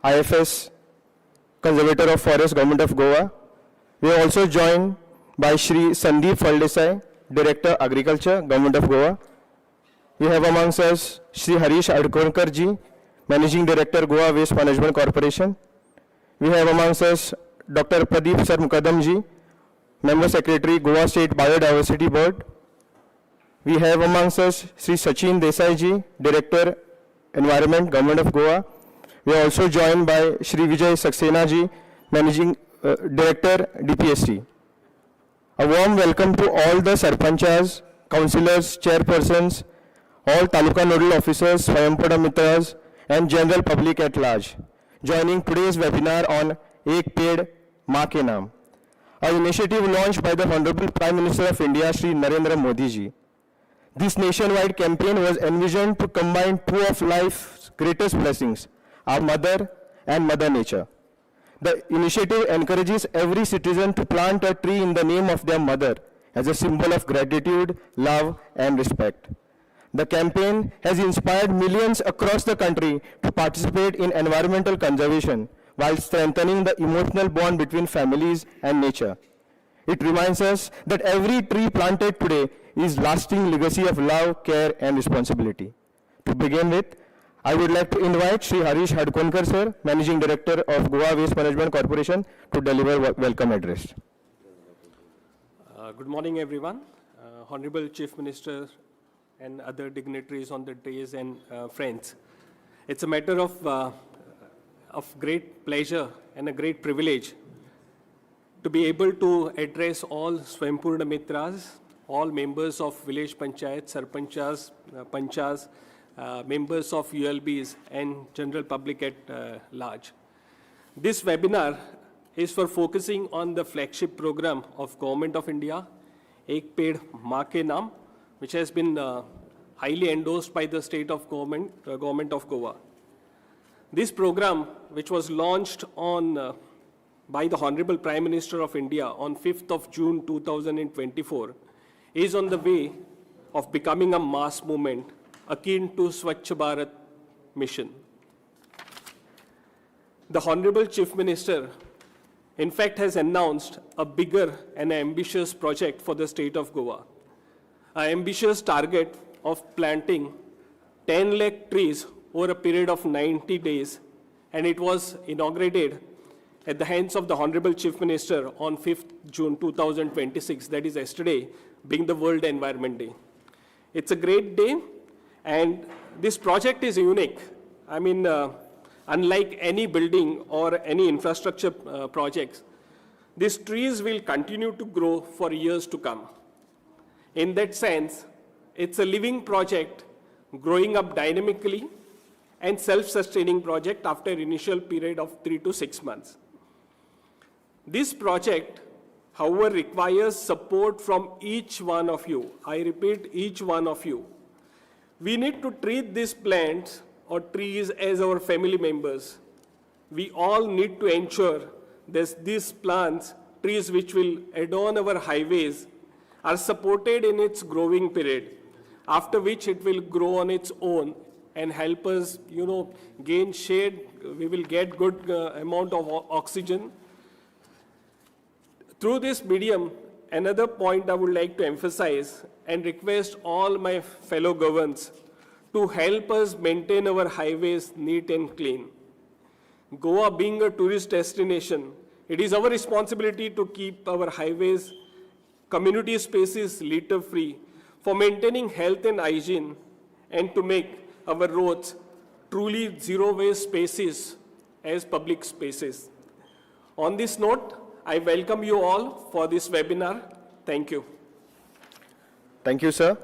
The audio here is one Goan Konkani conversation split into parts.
IFS, Conservator of Forest, Government of Goa. We are also joined by Shri Sandeep Faldesai, Director, Agriculture, Government of Goa. We have amongst us Shri Harish Hadkonkar ji, Managing Director, Goa Waste Management Corporation. We have amongst us Dr. Pradeep Sarmukadam ji, Member Secretary, Goa State Biodiversity Board. We have amongst us Shri Sachin Desai ji, Director, Environment, Government of Goa. We are also joined by Shri Vijay Saxena ji, Managing Director, DPST. A warm welcome to all the sarpanchas, councillors, chairpersons, all taluka nodal officers, Swayampurna Mitras, and general public at large, joining today's webinar on Ek Ped Maa Ke Naam, an initiative launched by the Honorable Prime Minister of India, Shri Narendra Modi ji. This nationwide campaign was envisioned to combine two of life's greatest blessings, our mother and Mother Nature. The initiative encourages every citizen to plant a tree in the name of their mother as a symbol of gratitude, love, and respect. The campaign has inspired millions across the country to participate in environmental conservation while strengthening the emotional bond between families and nature. It reminds us that every tree planted today is lasting legacy of love, care, and responsibility. To begin with, I would like to invite Shri Harish Hadkonkar sir, Managing Director of Goa Waste Management Corporation, to deliver welcome address. Good morning, everyone. Honorable Chief Minister and other dignitaries on the dais and friends. It's a matter of great pleasure and a great privilege to be able to address all Swayampurna Mitras, all members of village panchayat, sarpanchas, panchas, members of ULBs, and general public at large. This webinar is for focusing on the flagship program of Government of India, Ek Ped Maa Ke Naam, which has been highly endorsed by the state of government, Government of Goa. This program, which was launched on by the Honorable Prime Minister of India on 5th of June 2024, is on the way of becoming a mass movement akin to Swachh Bharat mission. The Honorable Chief Minister, in fact, has announced a bigger and ambitious project for the state of Goa. An ambitious target of planting 10 lakh trees over a period of 90 days, and it was inaugurated at the hands of the Honorable Chief Minister on 5th June 2026, that is yesterday, being the World Environment Day. It's a great day, and this project is unique. I mean, unlike any building or any infrastructure projects, these trees will continue to grow for years to come. In that sense, it's a living project growing up dynamically and self-sustaining project after initial period of 3 to 6 months. This project, however, requires support from each one of you. I repeat, each one of you. We need to treat these plants or trees as our family members. We all need to ensure that these plants, trees which will adorn our highways, are supported in its growing period, after which it will grow on its own and help us, you know, gain shade. We will get good amount of oxygen. Through this medium, another point I would like to emphasize and request all my fellow Goans to help us maintain our highways neat and clean. Goa being a tourist destination, it is our responsibility to keep our highways, community spaces litter-free for maintaining health and hygiene, and to make our roads truly zero-waste spaces as public spaces. On this note, I welcome you all for this webinar. Thank you. Thank you, sir.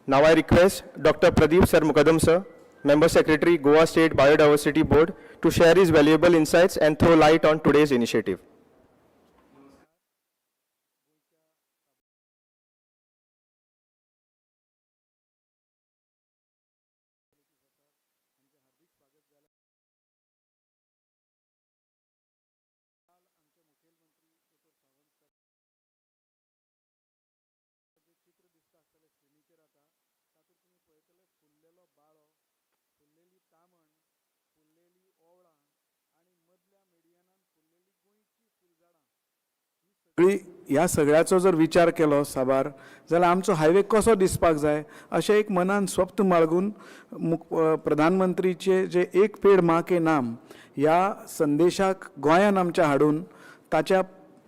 Now I request Dr. Pradeep Sarmukadam, sir, Member Secretary, Goa State Biodiversity Board, to share his valuable insights and throw light on today's initiative. सगळी ह्या सगळ्याचो जर विचार केलो साबार जाल्यार आमचो हायवे कसो दिसपाक जाय अशें एक मनान स्वप्न बाळगून प्रधानमंत्रीचे जे "एक पेड माँ के नाम" ह्या संदेशाक गोंयान आमच्या हाडून ताच्या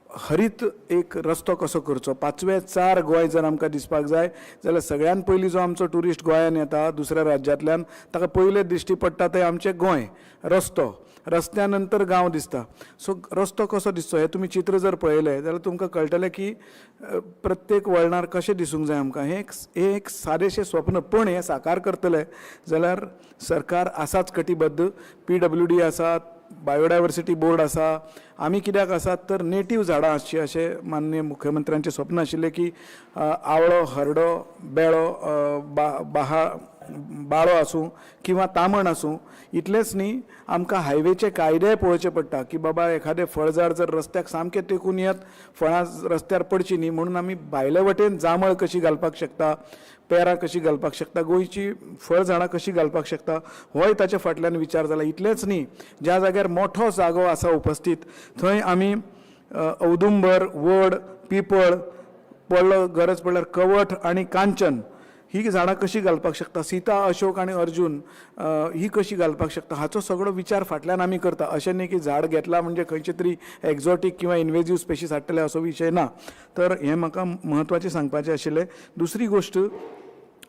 हरीत एक रस्तो कसो करचो, पाचवे चार गोंय जर आमकां दिसपाक जाय जाल्यार सगळ्यान पयलीं जो आमचो ट्युरिस्ट गोंयान येता दुसऱ्या राज्यांतल्यान, ताका पयलें दिश्टी पडटा तें आमचें गोंय, रस्तो. रस्त्या नंतर गांव दिसता. सो रस्तो कसो दिसचो हें तुमी चित्र जर पळयलें जाल्यार तुमकां कळटलें की प्रत्येक वळणार कशें दिसूंक जाय आमकां. हें एक सादेशें स्वप्न, पूण हें साकार करतले जाल्यार सरकार आसाच कटिबद्ध. पीडब्ल्यूडी आसा, बायोडायवर्सिटी बोर्ड आसा. आमी कित्याक आसात तर नेटीव झाडां आसचीं अशें माननीय मुख्यमंत्र्यांचें स्वप्न आशिल्लें की आवळो, हरडो, बेळो, बा बाहा बाळो आसूं किंवा तामण आसूं. इतलेंच न्ही, आमकां हायवेचे कायदेय पळोवचे पडटा की बाबा एखादें फळझाड जर रस्त्याक सामकें तेकून येत, फळां रस्त्यार पडचीं न्ही म्हणून आमी भायले वटेन जांबळ कशी घालपाक शकता, पेरां कशी घालपाक शकता, गोंयची फळ झाडां कशी घालपाक शकता, होय ताच्या फाटल्यान विचार जाला. इतलेंच न्ही, ज्या जाग्यार मोठो जागो आसा उपस्थीत थंय आमी औदुंबर, वड, पिपळ पडलो, गरज पडल्यार कवठ आनी कांचन ही झाडां कशी घालपाक शकता, सीता, अशोक आनी अर्जून ही कशी घालपाक शकता, हाचो सगळो विचार फाटल्यान आमी करता. अशें न्ही की झाड घेतला म्हणजे खंयचे तरी एक्झॉटीक किंवा इन्वेजीव स्पेशीस हाडटले असो विशय ना. तर हें म्हाका म्हत्वाचें सांगपाचें आशिल्लें. दुसरी गोश्ट,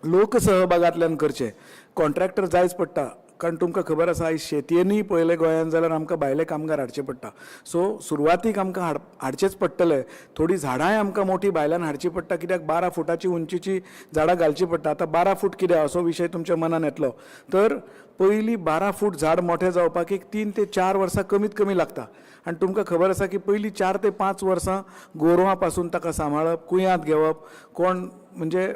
लोकसहभागांतल्यान करचें. कॉन्ट्रॅक्टर जायच पडटा, कारण तुमकां खबर आसा, आयज शेतयेनूय पळयलें गोंयान जाल्यार आमकां भायले कामगार हाडचे पडटा. सो सुरवातीक आमकां हाडचेच पडटले. थोडीं झाडांय आमकां मोठी भायल्यान हाडची पडटा, कित्याक 12 फुटाची उंचीची झाडां घालची पडटा. आतां 12 फूट कित्याक असो विशय तुमच्या मनान येतलो. तर पयलीं 12 फूट झाड मोठें जावपाक एक 3 ते 4 वर्सां कमीत कमी लागता आनी तुमकां खबर आसा की पयलीं 4 ते 5 वर्सां गोरवां पासून ताका सांबाळप, कुयांत घेवप, कोण म्हणजे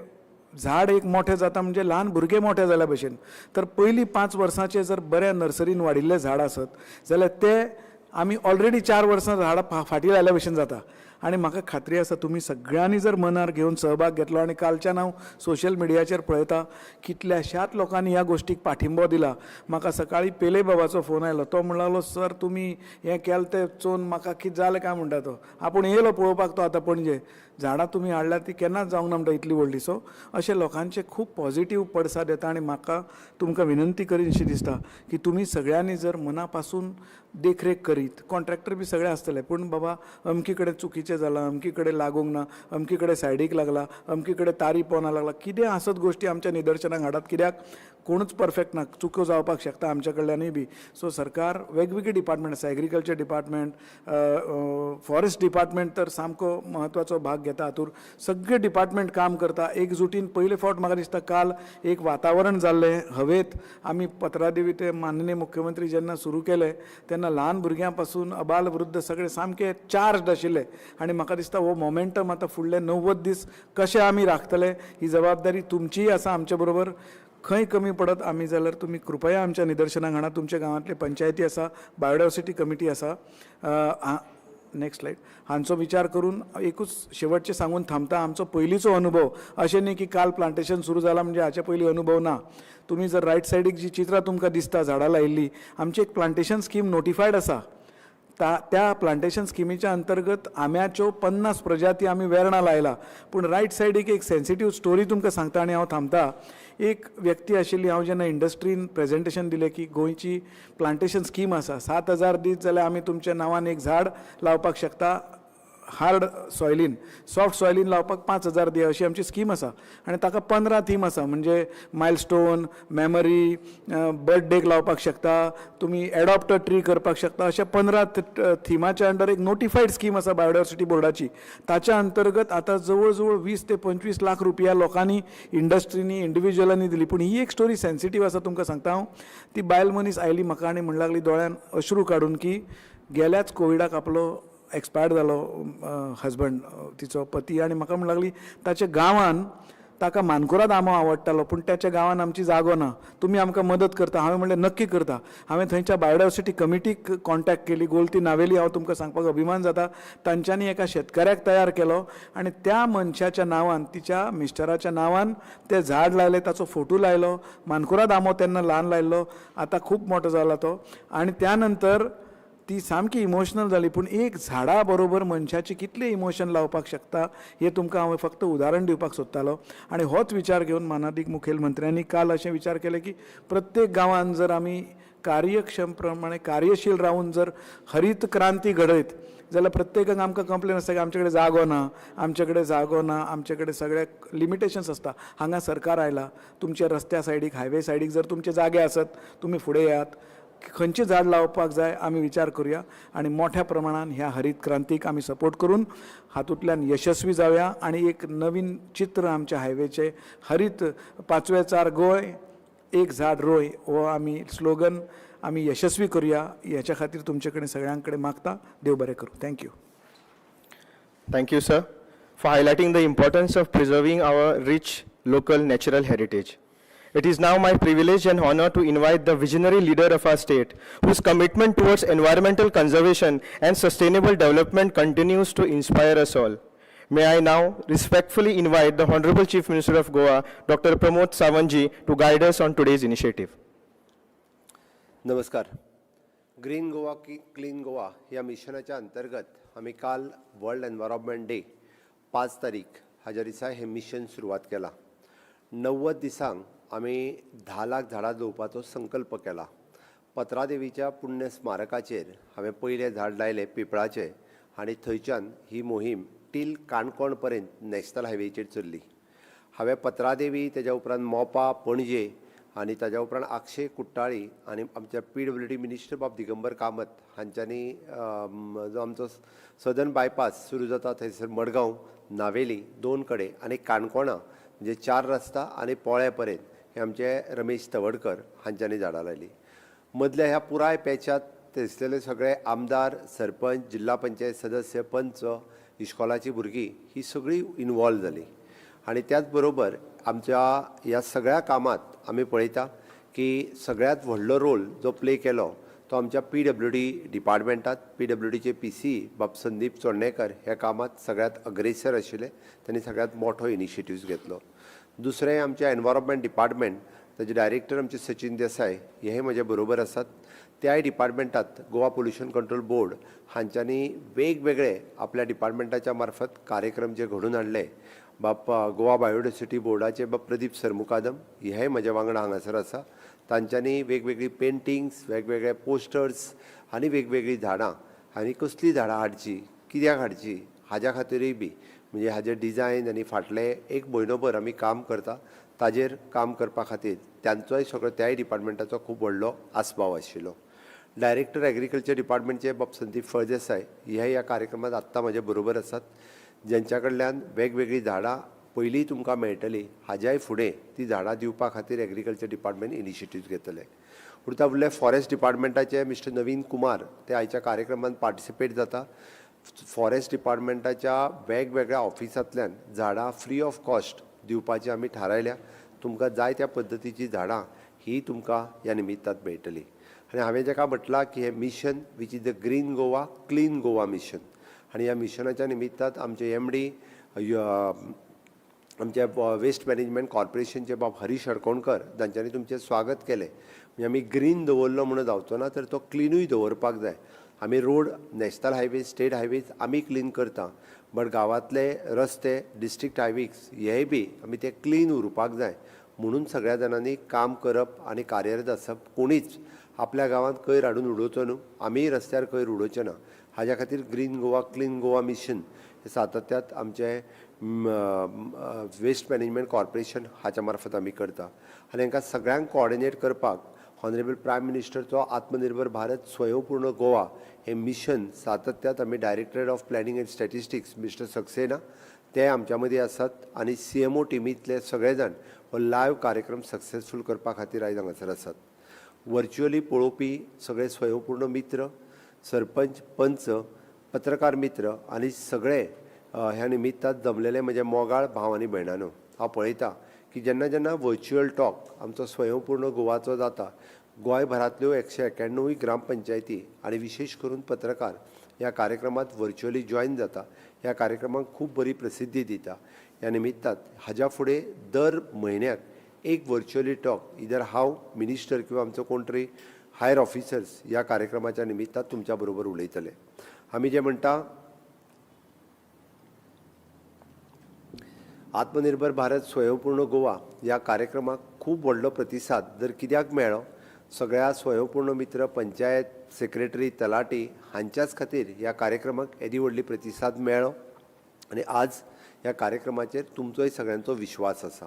झाड एक मोठें जाता म्हणजे ल्हान भुरगें मोठें जाल्या भशेन. तर पयलीं 5 वर्सांचें जर बऱ्या नर्सरीन वाडिल्लें झाड आसत जाल्यार तें आमी ऑलरेडी 4 वर्सां झाडां फाटीं लायल्या भशेन जाता. आनी म्हाका खात्री आसा, तुमी सगळ्यांनी जर मनार घेवन सहभाग घेतलो आनी कालच्यान हांव सोशल मिडियाचेर पळयता, कितल्याशाच लोकांनी ह्या गोश्टीक पाठिंबो दिला. म्हाका सकाळीं पेले बाबाचो फोन आयलो. तो म्हणूंक लागलो, "सर, तुमी हें केलें तें चोवन म्हाका कितें जालें काय म्हणटा." तो आपूण येयलो पळोवपाक. तो आतां पणजे झाडां तुमी हाडल्यार ती केन्नाच जावंक ना म्हणटा इतली व्हडली. सो अशे लोकांचे खूब पॉझिटीव पडसाद येता आनी म्हाका तुमकां विनंती करीनशी दिसता की तुमी सगळ्यांनी जर मना पासून देखरेख करीत, कॉन्ट्रॅक्टर बी सगळे आसतले, पूण बाबा अमकी कडेन चुकीचें जालां, अमकी कडेन लागूंक ना, अमकी कडेन सायडीक लागला, अमकी कडेन तारी पोना लागला, कितें आसत गोश्टी आमच्या निदर्शनाक हाडात, कित्याक कोणूच परफेक्ट ना, चुको जावपाक शकता आमच्या कडल्यानूय बी. सो सरकार, वेगवेगळी डिपार्टमेंट आसा, एग्रीकल्चर डिपार्टमेंट, फॉरेस्ट डिपार्टमेंट तर सामको म्हत्वाचो भाग घेता हातूंत. सगळे डिपार्टमेंट काम करता एकजुटीन. पयले फावट म्हाका दिसता काल एक वातावरण जाल्लें हवेत. आमी पत्रादेवी ते माननीय मुख्यमंत्री जेन्ना सुरू केले तेन्ना ल्हान भुरग्यां पासून अबाल वृद्ध सगळे सामके चार्ज आशिल्ले आनी म्हाका दिसता हो मोमेंटम आतां फुडले 90 दीस कशे आमी राखतले ही जबाबदारी तुमचीय आसा आमचे बरोबर. खंय कमी पडत आमी जाल्यार तुमी कृपया आमच्या निदर्शनाक हाडा. तुमच्या गांवांतले पंचायती आसा, बायोडायवर्सिटी कमिटी आसा. Next slide. हांचो विचार करून एकूच शेवटचें सांगून थांबता. आमचो पयलींचो अनुभव, अशें न्ही की काल प्लांटेशन सुरू जालां म्हणजे हाचे पयलीं अनुभव ना. तुमी जर रायट सायडीक जी चित्रां तुमकां दिसता झाडां लायिल्लीं, आमची एक प्लांटेशन स्कीम नोटिफायड आसा. त्या प्लांटेशन स्किमीच्या अंतर्गत आंब्याच्यो 50 प्रजाती आमी वेर्णा लायला. पूण रायट सायडीक एक सेन्सिटीव स्टोरी तुमकां सांगता आनी हांव थांबता. एक व्यक्ती आशिल्ली, हांव जेन्ना इंडस्ट्रीन प्रेजेंटेशन दिलें की गोंयची प्लांटेशन स्कीम आसा, 7000 दीत जाल्यार आमी तुमच्या नांवान एक झाड लावपाक शकता हार्ड सॉयलीन, सॉफ्ट सॉयलीन लावपाक 5000 दिया, अशी आमची स्कीम आसा आनी ताका 15 थीम आसा, म्हणजे मायलस्टोन, मेमरी, बर्थडेक लावपाक शकता तुमी, एडॉप्ट अ ट्री करपाक शकता. अशा 15 थिमाच्या अंडर एक नोटिफायड स्कीम आसा बायोडायवर्सिटी बोर्डाची. ताच्या अंतर्गत आतां जवळ जवळ 20 ते 25 लाख रुपया लोकांनी, इंडस्ट्रीनी, इंडिविज्युअलांनी दिली. पूण ही एक स्टोरी सेन्सिटीव आसा, तुमकां सांगता हांव. ती बायल मनीस आयली म्हाका आनी म्हणूंक लागली दोळ्यान अश्रू काडून की गेल्याच कोविडाक आपलो एक्सपायर्ड जालो हजबंड, तिचो पती. आनी म्हाका म्हणूंक लागली, ताच्या गांवान ताका मानकुराद आंबो आवडटालो, पूण त्याच्या गांवान आमची जागो ना, तुमी आमकां मदत करता? हांवें म्हणलें, नक्की करता. हांवें थंयच्या बायोडायवर्सिटी कमिटीक कॉन्टेक्ट केली, गोलती नावेली. हांव तुमकां सांगपाक अभिमान जाता, तांच्यांनी एका शेतकाऱ्याक तयार केलो आनी त्या मनशाच्या नांवान, तिच्या मिस्टराच्या नांवान तें झाड लायलें, ताचो फोटो लायलो. मानकुराद आंबो तेन्ना ल्हान लायल्लो, आतां खूब मोटो जाला तो. आनी त्या नंतर ती सामकी इमोशनल जाली. पूण एक झाडा बरोबर मनशाची कितलें इमोशन लावपाक शकता हें तुमकां हांव फक्त उदाहरण दिवपाक सोदतालो. आनी होच विचार घेवन मानादीक मुखेलमंत्र्यांनी काल अशें विचार केले की प्रत्येक गांवांत जर आमी कार्यक्षम प्रमाणे कार्यशील रावून जर हरीत क्रांती घडयत जाल्यार प्रत्येकाक आमकां कंप्लेन आसता की आमचे कडेन जागो ना, आमचे कडेन जागो ना, आमचे कडेन सगळे लिमिटेशन्स आसता. हांगा सरकार आयला, तुमच्या रस्त्या सायडीक, हायवे सायडीक जर तुमचे जागे आसत तुमी फुडें येयात, खंयचें झाड लावपाक जाय आमी विचार करुया आनी मोठ्या प्रमाणान ह्या हरीत क्रांतीक आमी सपोर्ट करून हातूंतल्यान यशस्वी जावया आनी एक नवीन चित्र आमच्या हायवेचें हरीत पाचवेचार गोंय एक झाड रोय हो आमी स्लोगन आमी यशस्वी करुया. हेच्या खातीर तुमचे कडेन सगळ्यां कडेन मागता. देव बरें करूं. Thank you. Thank you, sir, for highlighting the importance of preserving our rich local natural heritage. It is now my privilege and honor to invite the visionary leader of our state, whose commitment towards environmental conservation and sustainable development continues to inspire us all. May I now respectfully invite the Honorable Chief Minister of Goa, Dr. Pramod Savanji, to guide us on today's initiative. नमस्कार. ग्रीन गोवा की क्लीन गोवा ह्या मिशनाच्या अंतर्गत आमी काल वर्ल्ड एनवायरमेंट डे 5 तारीख हाज्या दिसा हें मिशन सुरवात केलां. 90 दिसांक आमी 10 लाख झाडां रोवपाचो संकल्प केला. पत्रादेवीच्या पुण्य स्मारकाचेर हांवें पयलें झाड लायलें पिंपळाचें आनी थंयच्यान ही मोहीम टील काणकोण पर्यंत नॅशनल हायवेचेर चल्ली. हांवें पत्रादेवी, तेज्या उपरांत मोपा, पणजे आनी ताज्या उपरांत आक्षे, कुट्टाळी आनी आमच्या पीडब्ल्यूडी मिनिस्टर बाब दिगंबर कामत हांच्यांनी जो आमचो सदर्न बायपास सुरू जाता थंयसर मडगांव, नावेली 2 कडेन आनी काणकोणा म्हणजे 4 रस्ता आनी पोळ्या पर्यंत हे आमचे रमेश तवडकर हांच्यांनी झाडां लायलीं. मदल्या ह्या पुराय पॅचांत थंयसरले सगळे आमदार, सरपंच, जिल्हा पंचायत सदस्य, पंच, इश्कोलाचीं भुरगीं ही सगळीं इनवॉल्व जालीं. आनी त्याच बरोबर आमच्या ह्या सगळ्या कामांत आमी पळयता की सगळ्यांत व्हडलो रोल जो प्ले केलो तो आमच्या पीडब्ल्यूडी डिपार्टमेंटात. पीडब्ल्यूडीचे पीसी बाब संदीप चोडणेकर ह्या कामांत सगळ्यांत अग्रेसर आशिल्ले, तांणी सगळ्यांत मोठो इनिशिएटिव्स घेतलो. दुसरें आमचें एनवायरमेंट डिपार्टमेंट, ताजे डायरेक्टर आमचे सचिन देसाय हे म्हजे बरोबर आसात. त्याय डिपार्टमेंटात गोवा पोल्युशन कंट्रोल बोर्ड हांच्यांनी वेगवेगळे आपल्या डिपार्टमेंटाच्या मार्फत कार्यक्रम जे घडोवन हाडले. बाप गोवा बायोडायवर्सिटी बोर्डाचे बाब प्रदीप सरमुकादम हेय म्हज्या वांगडा हांगासर आसा. तांच्यांनी वेगवेगळी पेंटिंग्स, वेगवेगळे पोस्टर्स आनी वेगवेगळीं झाडां आनी कसलीं झाडां हाडचीं, कित्याक हाडचीं हाज्या खातीरूय बी म्हणजे हाजें डिजायन आनी फाटले एक म्हयनोभर आमी काम करता ताजेर काम करपा खातीर तांचोय सगळो त्याय डिपार्टमेंटाचो खूब व्हडलो आस्पाव आशिल्लो. डायरेक्टर एग्रीकल्चर डिपार्टमेंटचे बाब संदीप फळदेसाय हे ह्या कार्यक्रमांत आत्तां म्हजे बरोबर आसात, जेंच्या कडल्यान वेगवेगळीं झाडां पयलीं तुमकां मेळटलीं, हाज्याय फुडें ती झाडां दिवपा खातीर एग्रीकल्चर डिपार्टमेंट इनिशिएटिव्स घेतले. उरता उरले फॉरेस्ट डिपार्टमेंटाचे मिस्टर नवीन कुमार ते आयच्या कार्यक्रमांत पार्टिसिपेट जाता. फॉरेस्ट डिपार्टमेंटाच्या वेगवेगळ्या ऑफिसांतल्यान झाडां फ्री ऑफ कॉस्ट दिवपाची आमी थारायल्या. तुमकां जाय त्या पद्दतीची झाडां ही तुमकां ह्या निमित्तांत मेळटली. आनी हांवें जेका म्हटलां की हें mission which is the green Goa clean Goa mission, आनी ह्या मिशनाच्या निमित्तांत आमचे एमडी आमच्या वेस्ट मॅनेजमेंट कॉर्पोरेशनचे बाब हरीश हडकोणकर तांच्यांनी तुमचें स्वागत केलें. म्हणजे आमी ग्रीन दवरलो म्हणून जावचो ना, तर तो क्लिनूय दवरपाक जाय. आमी road, national highways, state highways आमी क्लीन करता, बट गांवांतले रस्ते, डिस्ट्रिक्ट हायवेज हेय बी आमी ते क्लीन उरपाक जाय म्हणून सगळ्या जाणांनी काम करप आनी कार्यरत आसप. कोणीच आपल्या गांवांत कोयर हाडून उडोवचो न्हू, आमीय रस्त्यार कोयर उडोवचे ना. हाज्या खातीर green Goa clean Goa mission हे सातत्यात आमचें वेस्ट मॅनेजमेंट कॉर्पोरेशन हाच्या मार्फत आमी करता. आनी हांकां सगळ्यांक कॉर्डिनेट करपाक ऑनरेबल प्रायम मिनिस्टरचो आत्मनिर्भर भारत स्वयंपूर्ण गोवा हें मिशन सातत्यात आमी directorate of planning and statistics mister Saxena ते आमच्या मदीं आसात आनी सीएमओ टिमींतले सगळे जाण हो लायव कार्यक्रम सक्सेसफूल करपा खातीर आयज हांगासर आसात. वर्च्युअली पळोवपी सगळे स्वयंपूर्ण मित्र, सरपंच, पंच, पत्रकार मित्र आनी सगळे ह्या निमित्तान जमलेले म्हजे मोगाळ भाव आनी भयणांनो, हांव पळयतां की जेन्ना जेन्ना वर्च्युअल टॉक आमचो स्वयंपूर्ण गोवाचो जाता, गोंयभरांतल्यो 191 ग्रामपंचायती आनी विशेश करून पत्रकार ह्या कार्यक्रमांत वर्च्युअली जॉयन जाता, ह्या कार्यक्रमाक खूब बरी प्रसिद्धी दिता. ह्या निमित्तान हाज्या फुडें दर म्हयन्याक एक वर्च्युअली टॉक इदर हांव मिनिस्टर किंवा आमचो कोण तरी हायर ऑफिसर्स ह्या कार्यक्रमाच्या निमित्तान तुमच्या बरोबर उलयतले. आमी जे म्हणटा आत्मनिर्भर भारत स्वयंपूर्ण गोवा ह्या कार्यक्रमाक खूब व्हडलो प्रतिसाद जर कित्याक मेळ्ळो, सगळ्या स्वयंपूर्ण मित्र, पंचायत सेक्रेटरी, तलाटी हांच्याच खातीर ह्या कार्यक्रमाक येदी व्हडली प्रतिसाद मेळ्ळो आनी आज ह्या कार्यक्रमाचेर तुमचोय सगळ्यांचो विश्वास आसा.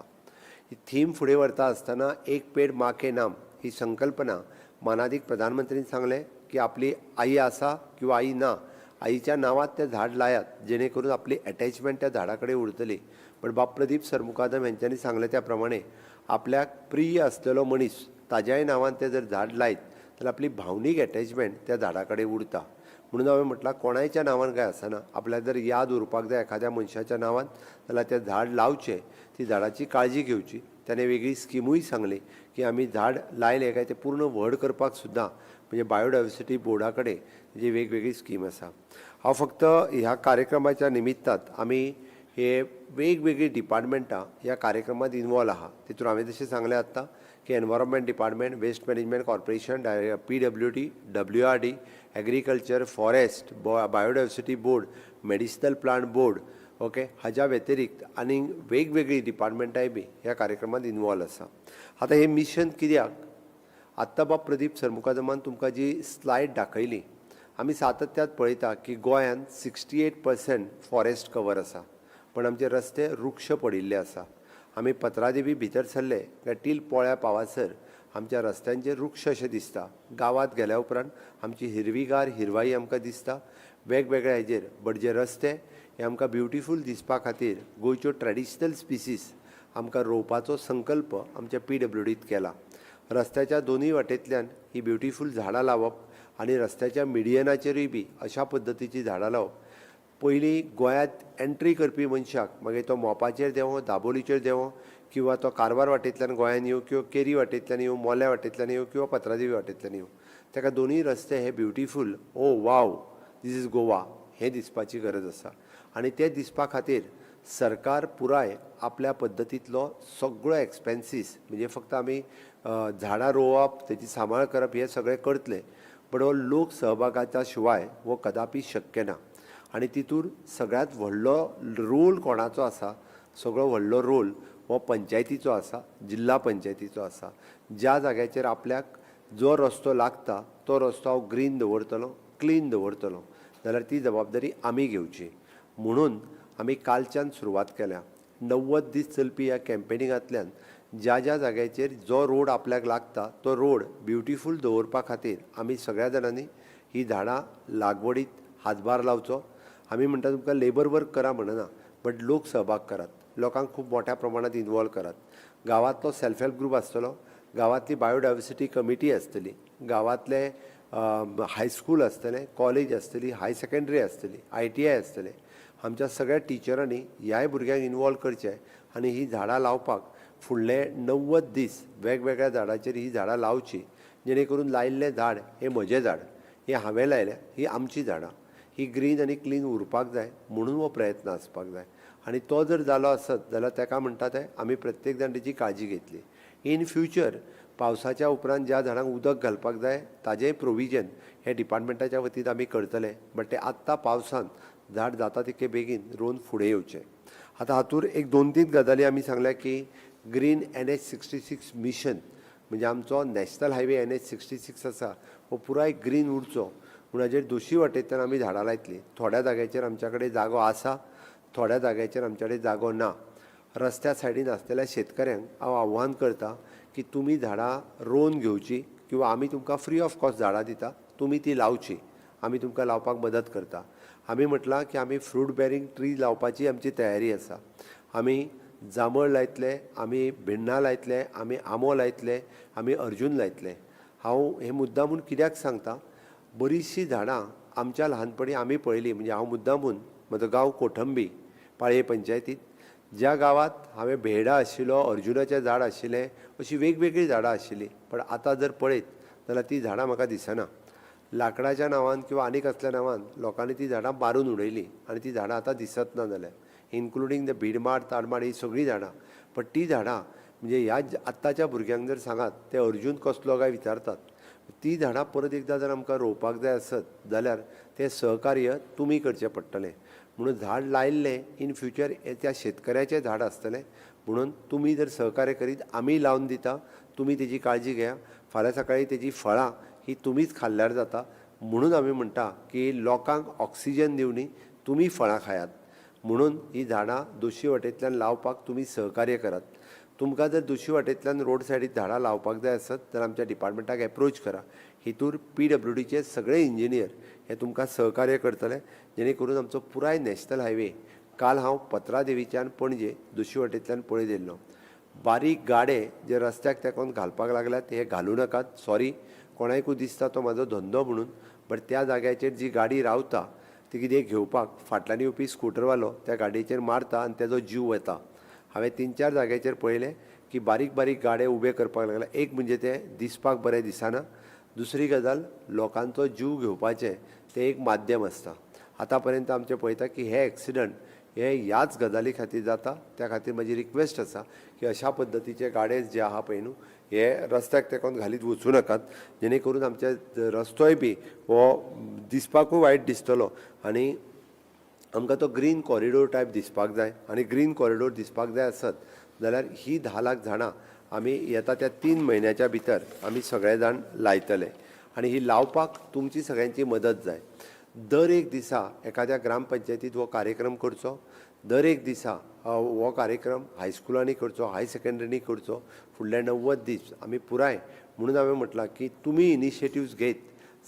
ही थीम फुडें व्हरता आसतना एक पेड माँ के नाम ही संकल्पना मानादीक प्रधानमंत्रीन सांगलें की आपली आई आसा किंवा आई ना, आईच्या नांवात तें झाड लायात जेणे करून आपली एटॅचमेंट त्या झाडा कडेन उरतली. पण बाब प्रदीप सरमुखादम हेंच्यांनी सांगलें त्या प्रमाणे आपल्याक प्रिय आसलेलो मनीस ताज्याय नांवान तें जर झाड लायत जाल्यार आपली भावनीक एटॅचमेंट त्या झाडा कडेन उरता. म्हणून हांवें म्हटलां कोणायच्या नांवान काय आसना, आपल्याक जर याद उरपाक जाय एखाद्या मनशाच्या नांवान जाल्यार तें झाड लावचें, ती झाडाची काळजी घेवची. ताणें वेगळी स्किमूय सांगली की आमी झाड लायलें काय तें पूर्ण व्हड करपाक सुद्दां म्हणजे बायोडायवर्सिटी बोर्डा कडेन जी वेगवेगळी स्कीम आसा. हांव फक्त ह्या कार्यक्रमाच्या निमित्तान आमी हे वेगवेगळीं डिपार्टमेंटां ह्या कार्यक्रमांत इनवॉल्व आहा. तितून हांवें जशें सांगलें आत्तां की environment department, waste management corporation, PWD, WRD, agriculture, forest, biodiversity board, medicinal plant board, okay, हाज्या व्यतिरिक्त आनीक वेगवेगळीं डिपार्टमेंटांय बी ह्या कार्यक्रमांत इनवॉल्व आसा. आतां हें मिशन कित्याक, आत्तां बाब प्रदीप सरमुखादमान तुमकां जी स्लायड दाखयली, आमी सातत्यात पळयता की गोंयांत 68% फॉरेस्ट कवर आसा, पण आमचे रस्ते वृक्ष पडिल्ले आसा. आमी पत्रादेवी भितर सरले काय टील पोळ्या पावासर आमच्या रस्त्यांचेर वृक्ष अशें दिसता. गांवांत गेल्या उपरांत आमची हिरवीगार हिरवाई आमकां दिसता वेगवेगळ्या हेजेर. बट जे रस्ते हे आमकां ब्युटिफूल दिसपा खातीर गोंयच्यो ट्रेडिशनल स्पिसीस आमकां रोवपाचो संकल्प आमच्या पीडब्ल्यूडीत केला. रस्त्याच्या दोनूय वाटेंतल्यान ही ब्युटिफूल झाडां लावप आनी रस्त्याच्या मिडियनाचेरूय बी अशा पद्दतीचीं झाडां लावप. पयलीं गोंयांत एंट्री करपी मनशाक मागीर तो मोपाचेर देंवो, दाबोलीचेर देंवो किंवा तो कारवार वाटेंतल्यान गोंयांत येवं किंवा केरी वाटेंतल्यान येवं, मोल्या वाटेंतल्यान येवं किंवा पत्रादेवी वाटेंतल्यान येवं, ताका दोनूय रस्ते हे beautiful, oh wow this is Goa हें दिसपाची गरज आसा. आनी तें दिसपा खातीर सरकार पुराय आपल्या पद्दतींतलो सगळो एक्सपेन्सीस म्हणजे फक्त आमी झाडां रोवप, तेजी सांबाळ करप हें सगळें करतले, बट हो लोक सहभागाच्या शिवाय हो कदापी शक्य ना. आनी तितूर सगळ्यांत व्हडलो रोल कोणाचो आसा, सगळो व्हडलो रोल हो पंचायतीचो आसा, जिल्ला पंचायतीचो आसा. ज्या जाग्याचेर आपल्याक जो रस्तो लागता तो रस्तो हांव ग्रीन दवरतलो, क्लीन दवरतलो जाल्यार ती जबाबदारी आमी घेवची. म्हणून आमी कालच्यान सुरवात केल्या. 90 दीस चलपी ह्या कॅम्पेनिंगांतल्यान ज्या ज्या जाग्याचेर जो रोड आपल्याक लागता तो रोड ब्युटिफूल दवरपा खातीर आमी सगळ्या जाणांनी ही झाडां लागवडीत हातभार लावचो. आमी म्हणटा तुमकां लेबर वर्क करा म्हणना, बट लोक सहभाग करात, लोकांक खूब मोठ्या प्रमाणांत इनवॉल्व करात. गांवांतलो सेल्फ हेल्प ग्रूप आसतलो, गांवांतली बायोडायवर्सिटी कमिटी आसतली, गांवांतले हायस्कूल आसतलें, कॉलेज आसतली, हाय सेकेंडरी आसतली, ITI आसतलें. आमच्या सगळ्या टिचरांनी ह्याय भुरग्यांक इनवॉल्व करचें आनी ही झाडां लावपाक फुडले 90 दीस वेगवेगळ्या झाडाचेर ही झाडां लावची, जेणे करून लायिल्लें झाड हें म्हजें झाड, हें हांवें लायलें, ही आमची झाडां, ही ग्रीन आनी क्लीन उरपाक जाय म्हणून हो प्रयत्न आसपाक जाय. आनी तो जर जालो आसत जाल्यार ताका म्हणटा ते आमी प्रत्येक जाण तेजी काळजी घेतली. इन फ्युचर पावसाच्या उपरांत ज्या झाडांक उदक घालपाक जाय ताजेंय प्रोविजन हे डिपार्टमेंटाच्या वतीन आमी करतले, बट ते आत्तां पावसान झाड जाता तितके बेगीन रोवन फुडें येवचें. आतां हातूर एक 2-3 गजाली आमी सांगल्या की ग्रीन NH 66 mission म्हणजे आमचो नॅशनल हायवे NH 66 आसा हो पुराय ग्रीन उरचो म्हूण हाजेर दोशी वाटेंतल्यान आमी झाडां लायतलीं. थोड्या जाग्याचेर आमच्या कडेन जागो आसा, थोड्या जाग्याचेर आमच्या कडेन जागो ना. रस्त्या सायडीन आसलेल्या शेतकऱ्यांक हांव आव्हान करता की तुमी झाडां रोवन घेवची किंवा आमी तुमकां फ्री ऑफ कॉस्ट झाडां दिता, तुमी ती लावची, आमी तुमकां लावपाक मदत करता. आमी म्हटलां की आमी फ्रूट बेरींग ट्री लावपाची आमची तयारी आसा. आमी जांबळ लायतले, आमी भिण्णां लायतले, आमी आंबो लायतले, आमी अर्जून लायतले. हांव हें मुद्दामून कित्याक सांगता, बरीचशीं झाडां आमच्या ल्हानपणी आमी पळयली. म्हणजे हांव मुद्दामून म्हजो गांव कोठंबी पाळये पंचायतीत, ज्या गांवांत हांवें भेडा आशिल्लो, अर्जुनाचें झाड आशिल्लें, अशीं वेगवेगळीं झाडां आशिल्लीं. पण आतां जर पळयत जाल्यार तीं झाडां म्हाका दिसना. लांकडाच्या नांवान किंवा आनी कसल्या नांवान लोकांनी ती झाडां मारून उडयलीं आनी ती झाडां आतां दिसत ना जाल्यार, इन्क्लुडींग the भीडमाड, ताडमाड ही सगळीं झाडां. पण ती झाडां म्हणजे ह्या आत्ताच्या भुरग्यांक जर सांगात ते अर्जून कसलो काय विचारतात. ती झाडां परत एकदां जर आमकां रोवपाक जाय आसत जाल्यार तें सहकार्य तुमी करचें पडटलें. म्हणून झाड लायल्लें इन फ्युचर त्या शेतकऱ्याचें झाड आसतलें, म्हणून तुमी जर सहकार्य करीत आमी लावन दिता, तुमी तेजी काळजी घेया, फाल्यां सकाळीं तेजी फळां ही तुमीच खाल्ल्यार जाता. म्हणून आमी म्हणटा की लोकांक ऑक्सिजन दिवनी, तुमी फळां खायात. म्हणून ही झाडां दोशी वाटेंतल्यान लावपाक तुमी सहकार्य करात. तुमकां जर दोशी वाटेंतल्यान रोड सायडीक झाडां लावपाक जाय आसत तर आमच्या डिपार्टमेंटाक एप्रोच करा. हितूर PWDचे सगळे इंजिनियर हे तुमकां सहकार्य करतले, जेणे करून आमचो पुराय नॅशनल हायवे. काल हांव पत्रादेवीच्यान पणजे दोशी वाटेंतल्यान पळयत येयल्लो, बारीक गाडे जे रस्त्याक तेंकोन घालपाक लागल्यात हे घालूं नाकात. सॉरी, कोणाकूय दिसता तो म्हाजो धंदो म्हणून, बट त्या जाग्याचेर जी गाडी रावता ती कितें घेवपाक फाटल्यान येवपी स्कुटरवालो त्या गाडयेचेर मारता आनी तेजो जीव वता. हांवें 3-4 जाग्याचेर पळयलें की बारीक बारीक गाडे उबे करपाक लागले. एक म्हणजे ते दिसपाक बरें दिसना, दुसरी गजाल लोकांचो जीव घेवपाचें तें एक माध्यम आसता. आतां पर्यंत आमचें पळयता की हे एक्सिडंट हे ह्याच गजाली खातीर जाता. त्या खातीर म्हाजी रिक्वेस्ट आसा की अशा पद्दतीचे गाडे जे आहा पळय न्हू हे रस्त्याक तेंकोन घालीत वचूं नाकात, जेणे करून आमचे रस्तोय बी हो दिसपाकूय वायट दिसतलो आनी आमकां तो ग्रीन कॉरिडोर टायप दिसपाक जाय. आनी ग्रीन कॉरिडोर दिसपाक जाय आसत जाल्यार ही 10 लाख झाडां आमी येता त्या 3 म्हयन्याच्या भितर आमी सगळे जाण लायतले आनी ही लावपाक तुमची सगळ्यांची मदत जाय. दर एक दिसा एखाद्या ग्रामपंचायतीत हो कार्यक्रम करचो, दर एक दिसा हो कार्यक्रम हायस्कुलांनी करचो, हाय सेकंडरींनी करचो. फुडले 90 दीस आमी पुराय, म्हणून हांवें म्हटलां की तुमी इनिशिएटिव्स घेत,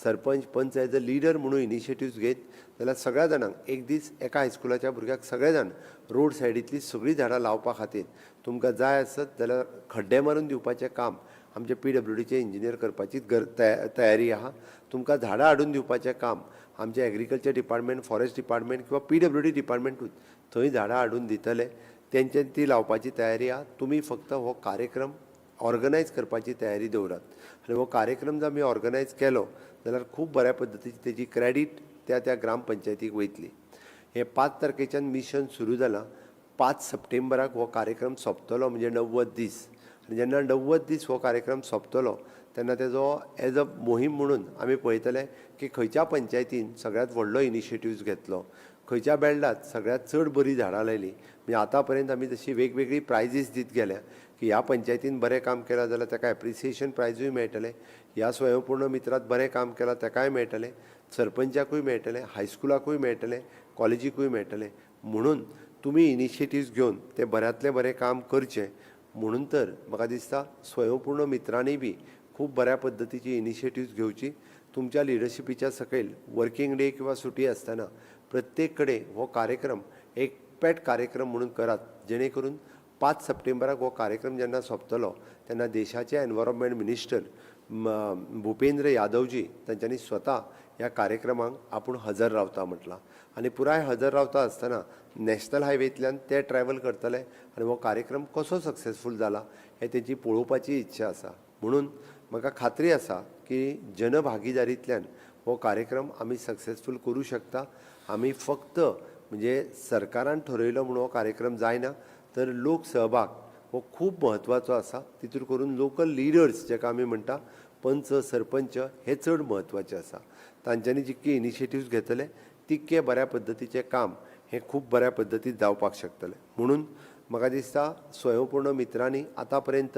सरपंच पंच एज अ लिडर म्हणून इनिशिएटिव्स घेत जाल्यार सगळ्या जाणांक एक दीस एका हायस्कुलाच्या भुरग्याक सगळे जाण रोड सायडींतली सगळीं झाडां लावपा खातीर तुमकां जाय आसत जाल्यार खड्डे मारून दिवपाचें काम आमचे PWDचे इंजिनियर करपाची तयारी आहा. तुमकां झाडां हाडून दिवपाचें काम आमचें एग्रीकल्चर डिपार्टमेंट, फॉरेस्ट डिपार्टमेंट किंवा PWD डिपार्टमेंटूच थंय झाडां हाडून दितले, तेंच्यान ती लावपाची तयारी आहा. तुमी फक्त हो कार्यक्रम ऑर्गनायज करपाची तयारी दवरात आनी हो कार्यक्रम जर आमी ऑर्गनायज केलो जाल्यार खूब बऱ्या पद्दतीची तेजी क्रॅडीट त्या त्या ग्रामपंचायतीक वयतली. हें 5 तारखेच्यान मिशन सुरू जालां, 5 सप्टेंबराक हो कार्यक्रम सोंपतलो, म्हणजे 90 दीस. आनी जेन्ना 90 दीस हो कार्यक्रम सोंपतलो तेन्ना तेजो एज अ मोहीम म्हणून आमी पळयतले की खंयच्या पंचायतीन सगळ्यांत व्हडलो इनिशिएटिव्स घेतलो, खंयच्या बेल्डात सगळ्यांत चड बरी झाडां लायली. म्हणजे आतां पर्यंत आमी जशी वेगवेगळी प्रायजीस दीत गेल्या की ह्या पंचायतीन बरें काम केलां जाल्यार ताका एप्रिसिएशन प्रायजूय मेळटलें, ह्या स्वयंपूर्ण मित्रांत बरें काम केलां ताकाय मेळटलें, सरपंचाकूय मेळटलें, हायस्कुलाकूय मेळटलें, कॉलेजीकूय मेळटलें. म्हणून तुमी इनिशिएटिव्स घेवन तें बऱ्यांतलें बरें काम करचें. म्हणून तर म्हाका दिसता स्वयंपूर्ण मित्रांनी बी खूब बऱ्या पद्दतीची इनिशिएटिव्स घेवची. तुमच्या लिडरशिपीच्या सकयल वर्किंग डे किंवा सुटी आसतना प्रत्येक कडेन हो कार्यक्रम एक पेट कार्यक्रम म्हणून करात, जेणे करून 5 सप्टेंबराक हो कार्यक्रम जेन्ना सोंपतलो तेन्ना देशाचे एनवायरमेंट मिनिस्टर भुपेंद्र यादवजी तांच्यांनी स्वता ह्या कार्यक्रमाक आपूण हजर रावता म्हटलां आनी पुराय हजर रावता आसतना नॅशनल हायवेंतल्यान ते ट्रॅवल करतले आनी हो कार्यक्रम कसो सक्सेसफूल जाला हें तेंची पळोवपाची इच्छा आसा. म्हणून म्हाका खात्री आसा की जनभागीदारींतल्यान हो कार्यक्रम आमी सक्सेसफूल करूं शकता. आमी फक्त म्हणजे सरकारान ठरयलो म्हणून हो कार्यक्रम जायना, तर लोक सहभाग हो खूब म्हत्वाचो आसा. तितूर करून लोकल लिडर्स जाका आमी म्हणटा पंच सरपंच हे चड म्हत्वाचे आसा. तांच्यांनी जितके इनिशिएटिव्स घेतले तितके बऱ्या पद्दतीचें काम हें खूब बऱ्या पद्दतीन जावपाक शकतलें. म्हणून म्हाका दिसता स्वयंपूर्ण मित्रांनी आतां पर्यंत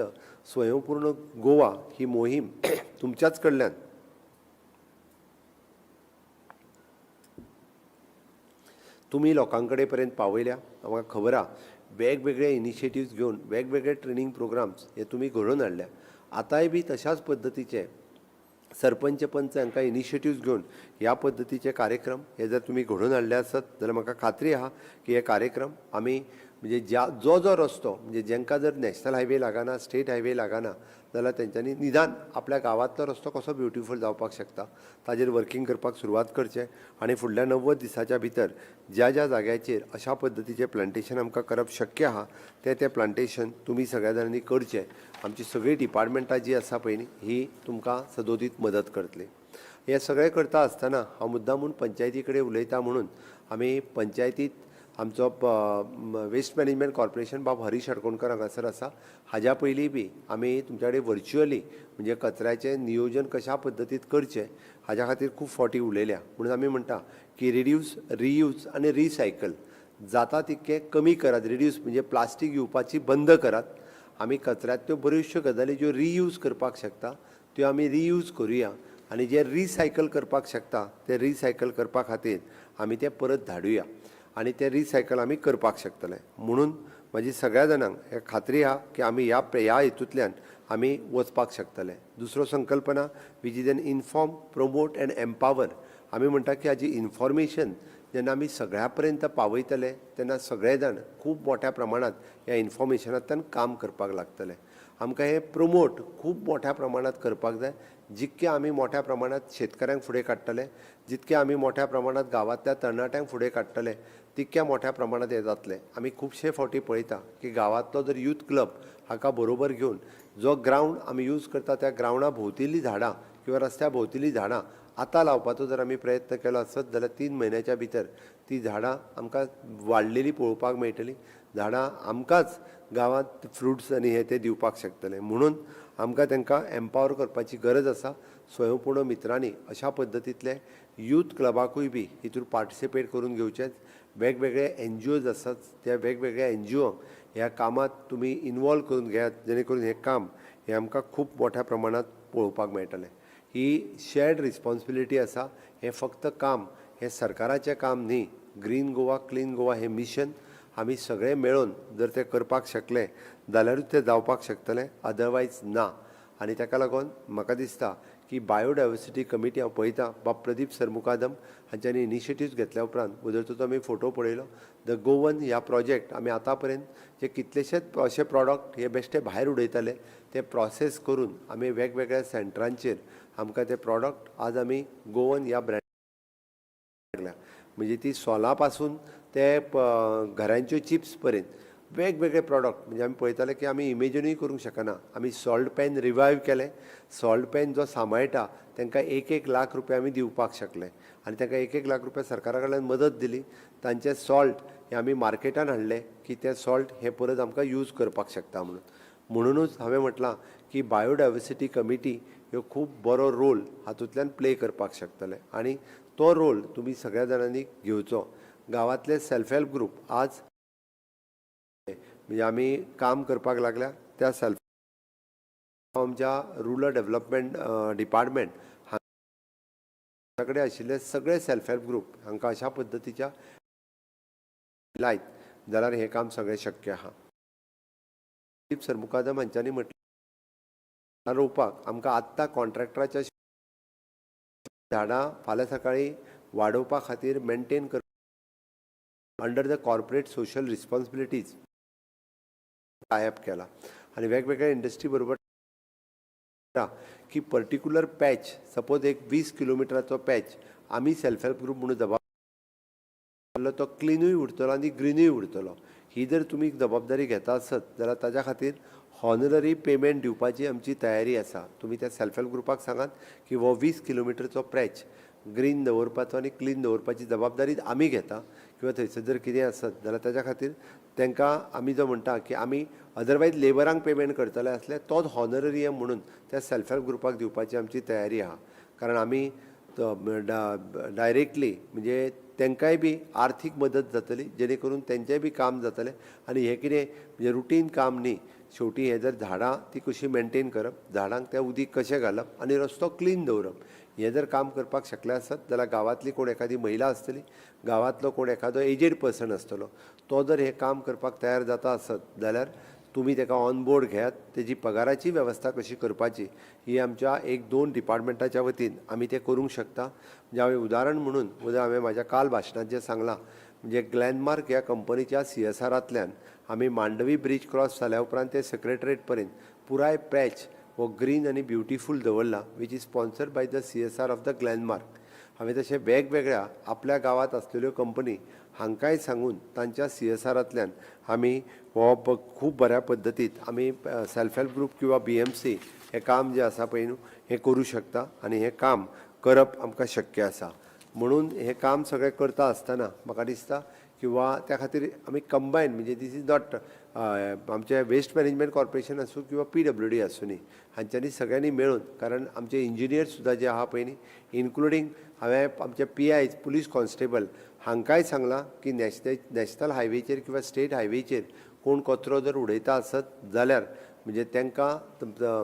स्वयंपूर्ण गोवा ही मोहीम तुमच्याच कडल्यान तुमी लोकां कडेन पर्यंत पावयल्या. म्हाका खबर आहा वेगवेगळे इनिशिएटिव्स घेवन वेगवेगळे ट्रेनींग प्रोग्राम्स हे तुमी घडोवन हाडल्या. आतांय बी तशाच पद्दतीचे सरपंच पंच हांकां इनिशिएटिव्स घेवन ह्या पद्दतीचे कार्यक्रम हे जर तुमी घडोवन हाडले आसत जाल्यार म्हाका खात्री आहा की हे कार्यक्रम आमी म्हणजे ज्या जो जो रस्तो म्हणजे जेंकां जर नॅशनल हायवे लागना, स्टेट हायवे लागना जाल्यार तेंच्यांनी निदान आपल्या गांवांतलो रस्तो कसो ब्युटिफूल जावपाक शकता ताजेर वर्किंग करपाक सुरवात करचें आनी फुडल्या 90 दिसाच्या भितर ज्या ज्या जाग्याचेर अशा पद्दतीचें प्लांटेशन आमकां करप शक्य आहा तें तें प्लांटेशन तुमी सगळ्या जाणांनी करचें. आमची सगळीं डिपार्टमेंटां जीं आसा पळय न्ही ही तुमकां सदोदीत मदत करतली. हें सगळें करता आसतना हांव मुद्दामून पंचायती कडेन उलयता म्हणून आमी पंचायतीत आमचो वेस्ट मॅनेजमेंट कॉर्पोरेशन बाब हरीश हडकोणकर हांगासर आसा. हाज्या पयलीं बी आमी तुमच्या कडेन वर्च्युअली म्हणजे कचऱ्याचें नियोजन कशा पद्दतीत करचें हाज्या खातीर खूब फावटी उलयल्या. म्हणून आमी म्हणटा की रिड्यूस, रियूज आनी रिसायकल जाता तितकें कमी करात. रिड्यूस म्हणजे प्लास्टीक घेवपाची बंद करात. आमी कचऱ्यांतल्यो बऱ्योचश्यो गजाली ज्यो रियूज करपाक शकता त्यो आमी रियूज करुया आनी जे रिसायकल करपाक शकता ते रिसायकल करपा खातीर आमी ते परत धाडुया आनी ते रिसायकल आमी करपाक शकतले. म्हणून म्हाजी सगळ्या जाणांक हे खात्री आहा की आमी ह्या हितूंतल्यान आमी वचपाक शकतले. दुसरो संकल्पना which is an inform, promote and empower. आमी म्हणटा की हाजी इन्फॉर्मेशन जेन्ना आमी सगळ्या पर्यंत पावयतले तेन्ना सगळे जाण खूब मोठ्या प्रमाणांत ह्या इन्फॉर्मेशनांतल्यान काम करपाक लागतले. आमकां हें प्रमोट खूब मोठ्या प्रमाणांत करपाक जाय. जितके आमी मोठ्या प्रमाणांत शेतकऱ्यांक फुडें काडटले, जितके आमी मोठ्या प्रमाणांत गांवांतल्या तरणाट्यांक फुडें काडटले, तितक्या मोठ्या प्रमाणांत हें जातलें. आमी खुबशे फावटी पळयता की गांवांतलो जर यूथ क्लब हाका बरोबर घेवन जो ग्रावंड आमी यूज करता त्या ग्रावंडा भोंवतिल्लीं झाडां किंवा रस्त्या भोंवतिल्लीं झाडां आतां लावपाचो जर आमी प्रयत्न केलो आसत जाल्यार 3 म्हयन्याच्या भितर ती झाडां आमकां वाडलेलीं पळोवपाक मेळटलीं. झाडां आमकांच गांवांत फ्रुट्स आनी हे ते दिवपाक शकतले. म्हणून आमकां तांकां एम्पावर करपाची गरज आसा. स्वयंपूर्ण मित्रांनी अशा पद्दतींतले यूथ क्लबाकूय बी हितून पार्टिसिपेट करून घेवचेंच. वेगवेगळे एनजीओज आसात, त्या वेगवेगळ्या एनजीओ ह्या कामांत तुमी इनवॉल्व करून घेयात, जेणे करून हें काम हें आमकां खूब मोठ्या प्रमाणांत पळोवपाक मेळटलें. ही शेर्ड रिस्पॉन्सिबिलिटी आसा. हें फक्त काम हें सरकाराचें काम न्ही. ग्रीन गोवा, क्लीन गोवा हें मिशन आमी सगळे मेळून जर तें करपाक शकले जाल्यारूच तें जावपाक शकतलें, अदरवायज ना. आनी ताका लागून म्हाका दिसता की बायोडायवर्सिटी कमिटी हांव पळयतां, बाब प्रदीप सरमुकादम हांच्यांनी इनिशिएटिव्स घेतल्या उपरांत उदरतो आमी फोटो पळयलो. The Goan ह्या प्रोजेक्ट आमी आतां पर्यंत जे कितलेशेच अशे प्रॉडक्ट हे बेश्टे भायर उडयताले ते प्रोसेस करून आमी वेगवेगळ्या सेंटरांचेर आमकां ते प्रॉडक्ट आज आमी गोवन ह्या ब्रँड लागल्या. म्हणजे ती सोलां पासून ते घरांच्यो चिप्स पर्यंत वेगवेगळे प्रॉडक्ट, म्हणजे आमी पळयताले की आमी इमेजिनूय करूंक शकना. आमी सॉल्ट पॅन रिवायव केलें. सॉल्ट पॅन जो सांबाळटा तांकां 1-1 लाख रुपया आमी दिवपाक शकले आनी तांकां 1-1 लाख रुपया सरकारा कडल्यान मदत दिली. तांचे सॉल्ट हे आमी मार्केटान हाडले की ते सॉल्ट हे परत आमकां यूज करपाक शकता म्हणून. म्हणुनूच हांवें म्हटलां की बायोडायवर्सिटी कमिटी ह्यो खूब बरो रोल हातूंतल्यान प्ले करपाक शकतले आनी तो रोल तुमी सगळ्या जाणांनी घेवचो. गांवांतले सेल्फ हेल्प ग्रूप आज म्हणजे आमी काम करपाक लागल्या त्या सेल्फ आमच्या रुरल डेव्हलपमेंट डिपार्टमेंट हांच्या कडेन आशिल्ले सगळे सेल्फ हेल्प ग्रूप हांकां अशा पद्दतीच्या लायत जाल्यार हें काम सगळें शक्य आहा. दिलीप सरमुकादम हांच्यांनी म्हटलें, रोवपाक आमकां आत्तां कॉन्ट्रॅक्टराच्या झाडां फाल्यां सकाळीं वाडोवपा खातीर मेंटेन कर under the corporate social responsibilities tie-up केला आनी वेगवेगळ्या इंडस्ट्री बरोबर की पर्टिक्युलर पॅच, सपोज एक 20 किलोमिटराचो पॅच आमी सेल्फ हेल्प ग्रूप म्हणून जबाबदार तो क्लिनूय उरतलो आनी ग्रिनूय उरतलो, ही जर तुमी जबाबदारी घेता आसत जाल्यार ताज्या खातीर हॉनररी पेमेंट दिवपाची आमची तयारी आसा. तुमी त्या सेल्फ हेल्प ग्रुपाक सांगात की हो 20 किलोमिटरचो पॅच ग्रीन दवरपाचो आनी क्लीन दवरपाची जबाबदारी आमी घेता किंवा थंयसर जर कितें आसत जाल्यार ताज्या खातीर तांकां आमी जो म्हणटा की आमी अदरवायज लेबरांक पेमेंट करतले आसले तोच हॉनररियम म्हणून त्या सेल्फ हेल्प ग्रुपाक दिवपाची आमची तयारी आहा. कारण आमी डायरेक्टली म्हणजे तांकांय बी आर्थीक मदत जातली, जेणे करून तेंचेंय बी काम जातलें. आनी हें कितें म्हणजे रुटीन काम न्ही. शेवटी हें जर झाडां ती कशी मेंटेन करप, झाडांक तें उदीक कशें घालप आनी रस्तो क्लीन दवरप, हें जर काम करपाक शकले आसत जाल्यार गांवांतली कोण एखादी महिला आसतली, गांवांतलो कोण एखादो एजेड पर्सन आसतलो, तो जर हें काम करपाक तयार जाता आसत जाल्यार तुमी ताका ऑन बोर्ड घेयात. तेजी पगाराची वेवस्था कशी करपाची ही आमच्या एक दोन डिपार्टमेंटाच्या वतीन आमी तें करूंक शकता. म्हणजे हांवें उदाहरण म्हणून उदा हांवें म्हाज्या काल भाशणांत जें सांगलां, म्हणजे ग्लॅनमार्क ह्या कंपनीच्या सीएसआरांतल्यान आमी मांडवी ब्रीज क्रॉस जाल्या उपरांत ते सेक्रेटरीएट पर्यंत पुराय पॅच हो ग्रीन आनी ब्युटिफूल दवरला, which is sponsored by the CSR of the Glenmark. हांवें तशें वेगवेगळ्या आपल्या गांवांत आसलेल्यो कंपनी हांकांय सांगून तांच्या सीएसआरांतल्यान आमी हो खूब बऱ्या पद्दतीत आमी सेल्फ हेल्प ग्रूप किंवा बीएमसी हें काम जें आसा पळय न्हू, हें करूं शकता आनी हें काम करप आमकां शक्य आसा. म्हणून हें काम सगळें करता आसतना म्हाका दिसता किंवा त्या खातीर आमी कंबायन म्हणजे this is not आमचें वेस्ट मॅनेजमेंट कॉर्पोरेशन आसूं किंवा पीडब्ल्यूडी आसूं न्ही, हांच्यांनी सगळ्यांनी मेळून, कारण आमचे इंजिनियर सुद्दां जे आहा पळय न्ही, इन्क्लुडींग हांवें आमचे पीआय, पुलीस कॉन्स्टेबल हांकांय सांगलां की नॅशनल हायवेचेर किंवा स्टेट हायवेचेर कोण कचरो जर उडयता आसत जाल्यार म्हणजे तांकां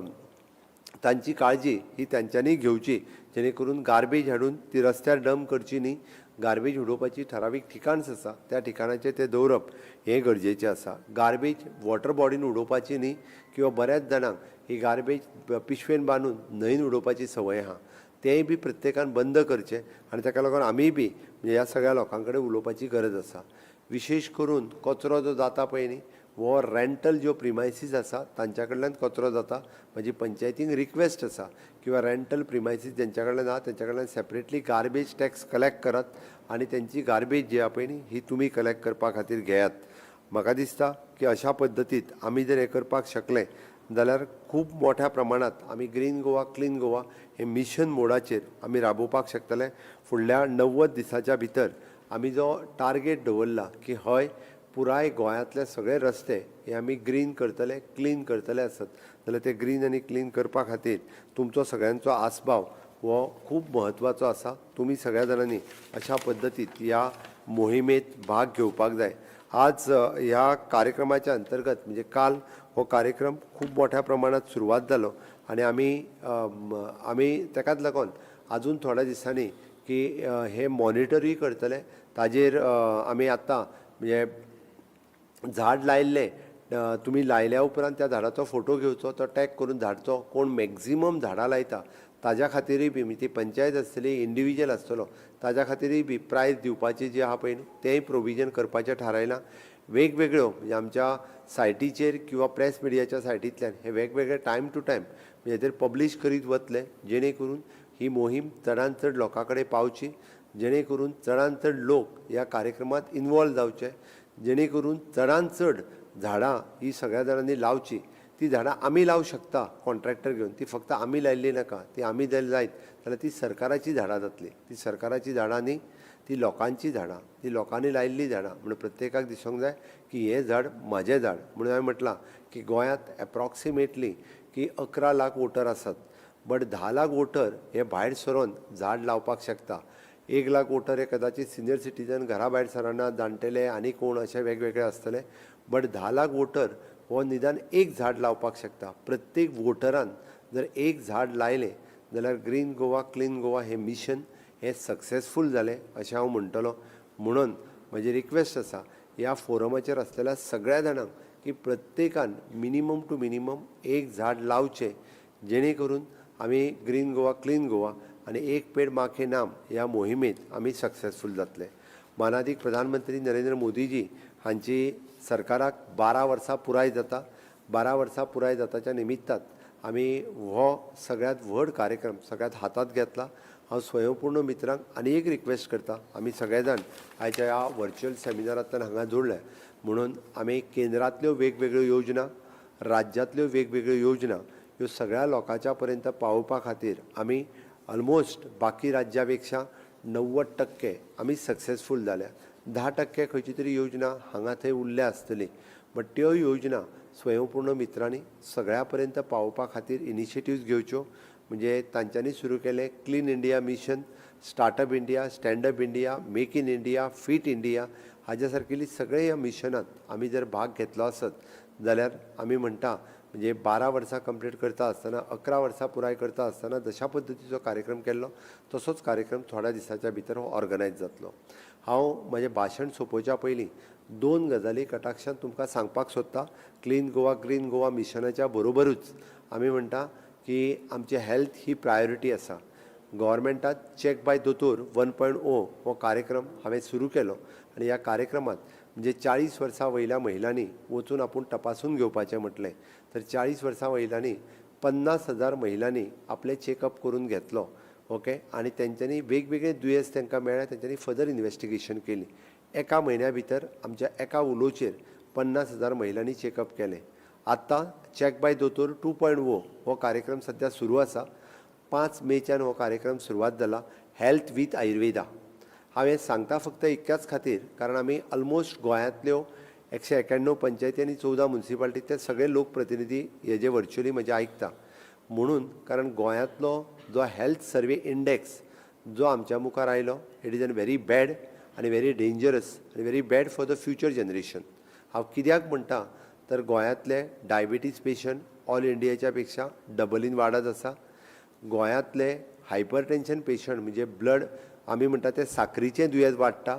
तांची काळजी ही तांच्यांनी घेवची, जेणे करून गार्बेज हाडून ती रस्त्यार डंप करची न्ही. गार्बेज उडोवपाची ठरावीक ठिकाणच आसा, त्या ठिकाणाचेर तें दवरप हें गरजेचें आसा. गार्बेज वॉटर बॉडीन उडोवपाची न्ही, किंवा बऱ्याच जाणांक ही गार्बेज पिशवेन बांदून न्हंयन उडोवपाची संवय आहा, तेंय बी प्रत्येकान बंद करचें. आनी ताका लागून आमीय बी म्हणजे ह्या सगळ्या लोकां कडेन उलोवपाची गरज आसा. विशेश करून कचरो जो जाता पळय न्ही, हो रेंटल ज्यो प्रिमायसीस आसा तांच्या कडल्यान कचरो जाता. म्हजी पंचायतींक रिक्वेस्ट आसा किंवा रेंटल प्रिमायसीस जेंच्या कडल्यान आहा तेंच्या कडल्यान सेपरेटली गार्बेज टॅक्स कलेक्ट करात आनी तेंची गार्बेज जी आहा पळय न्ही ही तुमी कलेक्ट करपा खातीर घेयात. म्हाका दिसता की अशा पद्दतीत आमी जर हें करपाक शकले जाल्यार खूब मोठ्या प्रमाणांत आमी ग्रीन गोवा क्लीन गोवा हें मिशन मोडाचेर आमी राबोवपाक शकतले. फुडल्या 90 दिसाच्या भितर आमी जो टार्गेट दवरला की हय पुराय गोंयांतले सगळे रस्ते हे आमी ग्रीन करतले, क्लीन करतले आसत जाल्यार ते ग्रीन आनी क्लीन करपा खातीर तुमचो सगळ्यांचो आसबाव हो खूब म्हत्वाचो आसा. तुमी सगळ्या जाणांनी अशा पद्दतीत ह्या मोहिमेंत भाग घेवपाक जाय. आज ह्या कार्यक्रमाच्या अंतर्गत म्हणजे काल हो कार्यक्रम खूब मोठ्या प्रमाणात सुरवात जालो आनी आमी ताकाच लागून आजून थोड्या दिसांनी की हे मॉनिटरूय करतले. ताजेर आमी आतां म्हणजे झाड लायल्लें, तुमी लायल्या उपरांत त्या झाडाचो फोटो घेवचो, तो टॅग करून धाडचो. कोण मॅक्झिमम झाडां लायता ताज्या खातीरूय बी म्हणजे ती पंचायत आसतली, इंडिविज्युअल आसतलो, ताज्या खातीरूय बी प्रायज दिवपाची जी आहा पळय न्ही तेंय प्रोविजन करपाचें थारायलां. वेगवेगळ्यो म्हणजे आमच्या सायटीचेर किंवा प्रेस मिडियाच्या सायटींतल्यान हे वेगवेगळे टायम टू टायम म्हणजे हेजेर पब्लीश करीत वतले, जेणे करून ही मोहीम चडान चड लोकां कडेन पावची, जेणे करून चडान चड लोक ह्या कार्यक्रमांत इनवॉल्व जावचे, जेणे करून चडान चड झाडां ही सगळ्या जाणांनी लावची. ती झाडां आमी लावं शकता कॉन्ट्रॅक्टर घेवन, ती फक्त आमी लायल्ली नाका. ती आमी जर लायत जाल्यार ती सरकाराची झाडां जातली. ती सरकाराची झाडां न्ही, ती लोकांची झाडां, ती लोकांनी लायल्ली झाडां. म्हणून प्रत्येकाक दिसूंक जाय की हें झाड म्हाजें झाड. म्हणून हांवें म्हटलां की गोंयांत एप्रॉक्सिमेटली की 11 लाख वोटर आसात, बट 10 लाख वोटर हे भायर सरोन झाड लावपाक शकता. 1 लाख वोटर हे कदाचित सिनियर सिटीजन घरा भायर सरना, जाणटेले आनी कोण अशे वेगवेगळे आसतले, बट 10 लाख वोटर हो निदान एक झाड लावपाक शकता. प्रत्येक वोटरान जर एक झाड लायलें जाल्यार ग्रीन गोवा क्लीन गोवा हें मिशन हें सक्सेसफूल जालें अशें हांव म्हणटलो. म्हणून म्हजी रिक्वेस्ट आसा ह्या फोरमाचेर आसलेल्या सगळ्या जाणांक की प्रत्येकान मिनिमम टू मिनिमम एक झाड लावचें, जेणे करून आमी ग्रीन गोवा क्लीन गोवा आनी एक पेड माँ के नाम ह्या मोहिमेंत आमी सक्सेसफूल जातले. मानादीक प्रधानमंत्री नरेंद्र मोदीजी हांची सरकाराक 12 वर्सां पुराय जाता. 12 वर्सां पुराय जाताच्या निमित्तान आमी हो सगळ्यांत व्हड कार्यक्रम सगळ्यांत हातांत घेतला. हांव स्वयंपूर्ण मित्रांक आनी एक रिक्वेस्ट करता, आमी सगळे जाण आयच्या ह्या वर्च्युअल सेमिनारांतल्यान हांगा जोडल्या म्हणून आमी केंद्रांतल्यो वेगवेगळ्यो योजना, राज्यांतल्यो वेगवेगळ्यो योजना ह्यो सगळ्या लोकांच्या पर्यंत पावोवपा खातीर आमी ऑलमोस्ट बाकी राज्या पेक्षा 90% आमी सक्सेसफूल जाल्या. 10% खंयची तरी योजना हांगा थंय उरल्या आसतली, बट त्यो योजना स्वयंपूर्ण मित्रांनी सगळ्या पर्यंत पावोवपा खातीर इनिशिएटिव्ज घेवच्यो. म्हणजे तांच्यांनी सुरू केलें clean India mission, startup India, standup India, make in India, fit India हाज्या सारकेली सगळे ह्या मिशनांत आमी जर भाग घेतलो आसत जाल्यार आमी म्हणटा म्हणजे 12 वर्सां कंप्लीट करता आसतना, 11 वर्सां पुराय करता आसतना जशा पद्दतीचो कार्यक्रम केल्लो तसोच कार्यक्रम थोड्या दिसाच्या भितर हो ऑर्गनायज जातलो. हांव म्हजें भाशण सोंपोवच्या पयलीं 2 गजाली कटाक्षान तुमकां सांगपाक सोदता. क्लीन गोवा ग्रीन गोवा मिशनाच्या बरोबरूच आमी म्हणटा की आमची हेल्थ ही प्रायोरिटी आसा. गव्हर्मेंटात चॅक बाय दोतोर 1.0 हो कार्यक्रम हांवें सुरू केलो आनी ह्या कार्यक्रमांत म्हणजे 40 वर्सां वयल्या महिलांनी वचून आपूण तपासून घेवपाचें म्हटलें तर 40 वर्सां वयल्यांनी 50,000 महिलांनी आपलें चॅकअप करून घेतलो. ओके, आनी तेंच्यांनी वेगवेगळे दुयेंस तांकां मेळ्ळें, तेंच्यांनी फर्दर इन्वेस्टिगेशन केली. एका म्हयन्या भितर आमच्या एका उलोचेर 50,000 महिलांनी चॅकअप केलें. आतां चॅक बाय दोतोर 2.0 हो कार्यक्रम सद्या सुरू आसा. 5 मेच्यान हो कार्यक्रम सुरवात जाला. हेल्थ वीथ आयुर्वेदा हांव हें सांगता फक्त इतक्याच खातीर, कारण आमी ऑलमोस्ट गोंयांतल्यो 191 पंचायती आनी 14 मुन्सिपाल्टींतले सगळे लोकप्रतिनिधी हे जे वर्च्युअली म्हजें आयकता म्हणून, कारण गोंयांतलो जो हेल्थ सर्वे इंडेक्स जो आमच्या मुखार आयलो, it is an very bad आनी व्हेरी डेंजरस आनी very bad for the future generation. हांव कित्याक म्हणटा तर गोंयांतले डायबिटीज पेशंट ऑल इंडियाच्या पेक्षा डबलीन वाडत आसा. गोंयांतले हायपर टेंशन पेशंट म्हणजे ब्लड आमी म्हणटा ते साकरीचें दुयेंस वाडटा,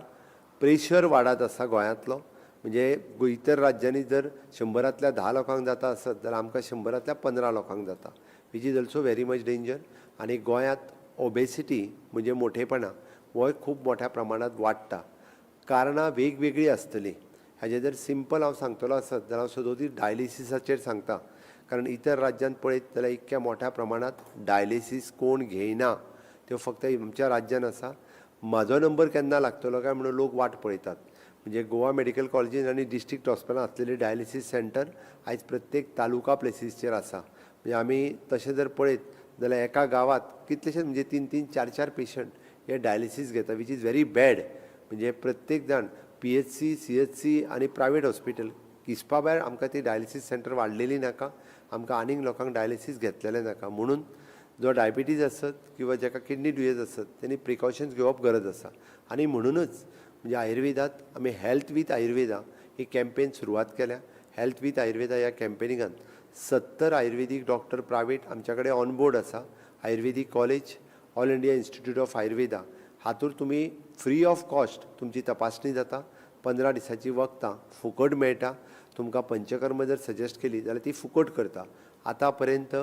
प्रेशर वाडत आसा गोंयांतलो. म्हणजे इतर राज्यांनी जर 100रांतल्या 10 लोकांक जाता आसत जाल्यार आमकां 100रांतल्या 15 लोकांक जाता, which is also very much danger. आनी गोंयांत ओबेसिटी म्हणजे मोठेपणां होय खूब मोठ्या प्रमाणांत वाडटा. कारणां वेगवेगळीं आसतलीं. हाजें जर सिंपल हांव सांगतलो आसत जाल्यार हांव सदोदीत डायलिसिसाचेर सांगता, कारण इतर राज्यांत पळयत जाल्यार इतक्या मोठ्या प्रमाणांत डायलिसीस कोण घेयना, त्यो फक्त आमच्या राज्यान आसा. म्हाजो नंबर केन्ना लागतलो काय म्हणून लोक वाट पळयतात. म्हणजे गोवा मेडिकल कॉलेजीन आनी डिस्ट्रिक्ट हॉस्पिटलान आसलेली डायलिसीस सेंटर आयज प्रत्येक तालुका प्लेसीसचेर आसा. म्हणजे आमी तशें जर पळयत जाल्यार एका गांवांत कितलेशेच म्हणजे 3-3, 4-4 पेशंट हे डायलिसीस घेता, which is very bad. म्हणजे प्रत्येक जाण PHC, CHC आनी प्रायवेट हॉस्पिटल हिसपा भायर आमकां ती डायलिसीस सेंटर वाडलेली नाका, आमकां आनीक लोकांक डायलिसीस घेतलेलें नाका. म्हणून जो डायबिटीज आसत किंवा जाका किडनी दुयेंस आसत तेणी प्रिकॉशन्स घेवप गरज आसा. आनी म्हणूनच म्हणजे आयुर्वेदात आमी health with Ayurveda he campaign सुरवात केल्या. हेल्थ वीथ आयुर्वेदा ह्या कॅम्पेनिंगान 70 आयुर्वेदीक डॉक्टर प्रायवेट आमच्या कडेन ऑन बोर्ड आसा. Ayurvedic college, All India Institute of Ayurveda हातूंत तुमी फ्री ऑफ कॉस्ट तुमची तपासणी जाता, 15 दिसांची वखदां फुकट मेळटा. तुमकां पंचकर्म जर सजेस्ट केली जाल्यार ती फुकट करता. आतां पर्यंत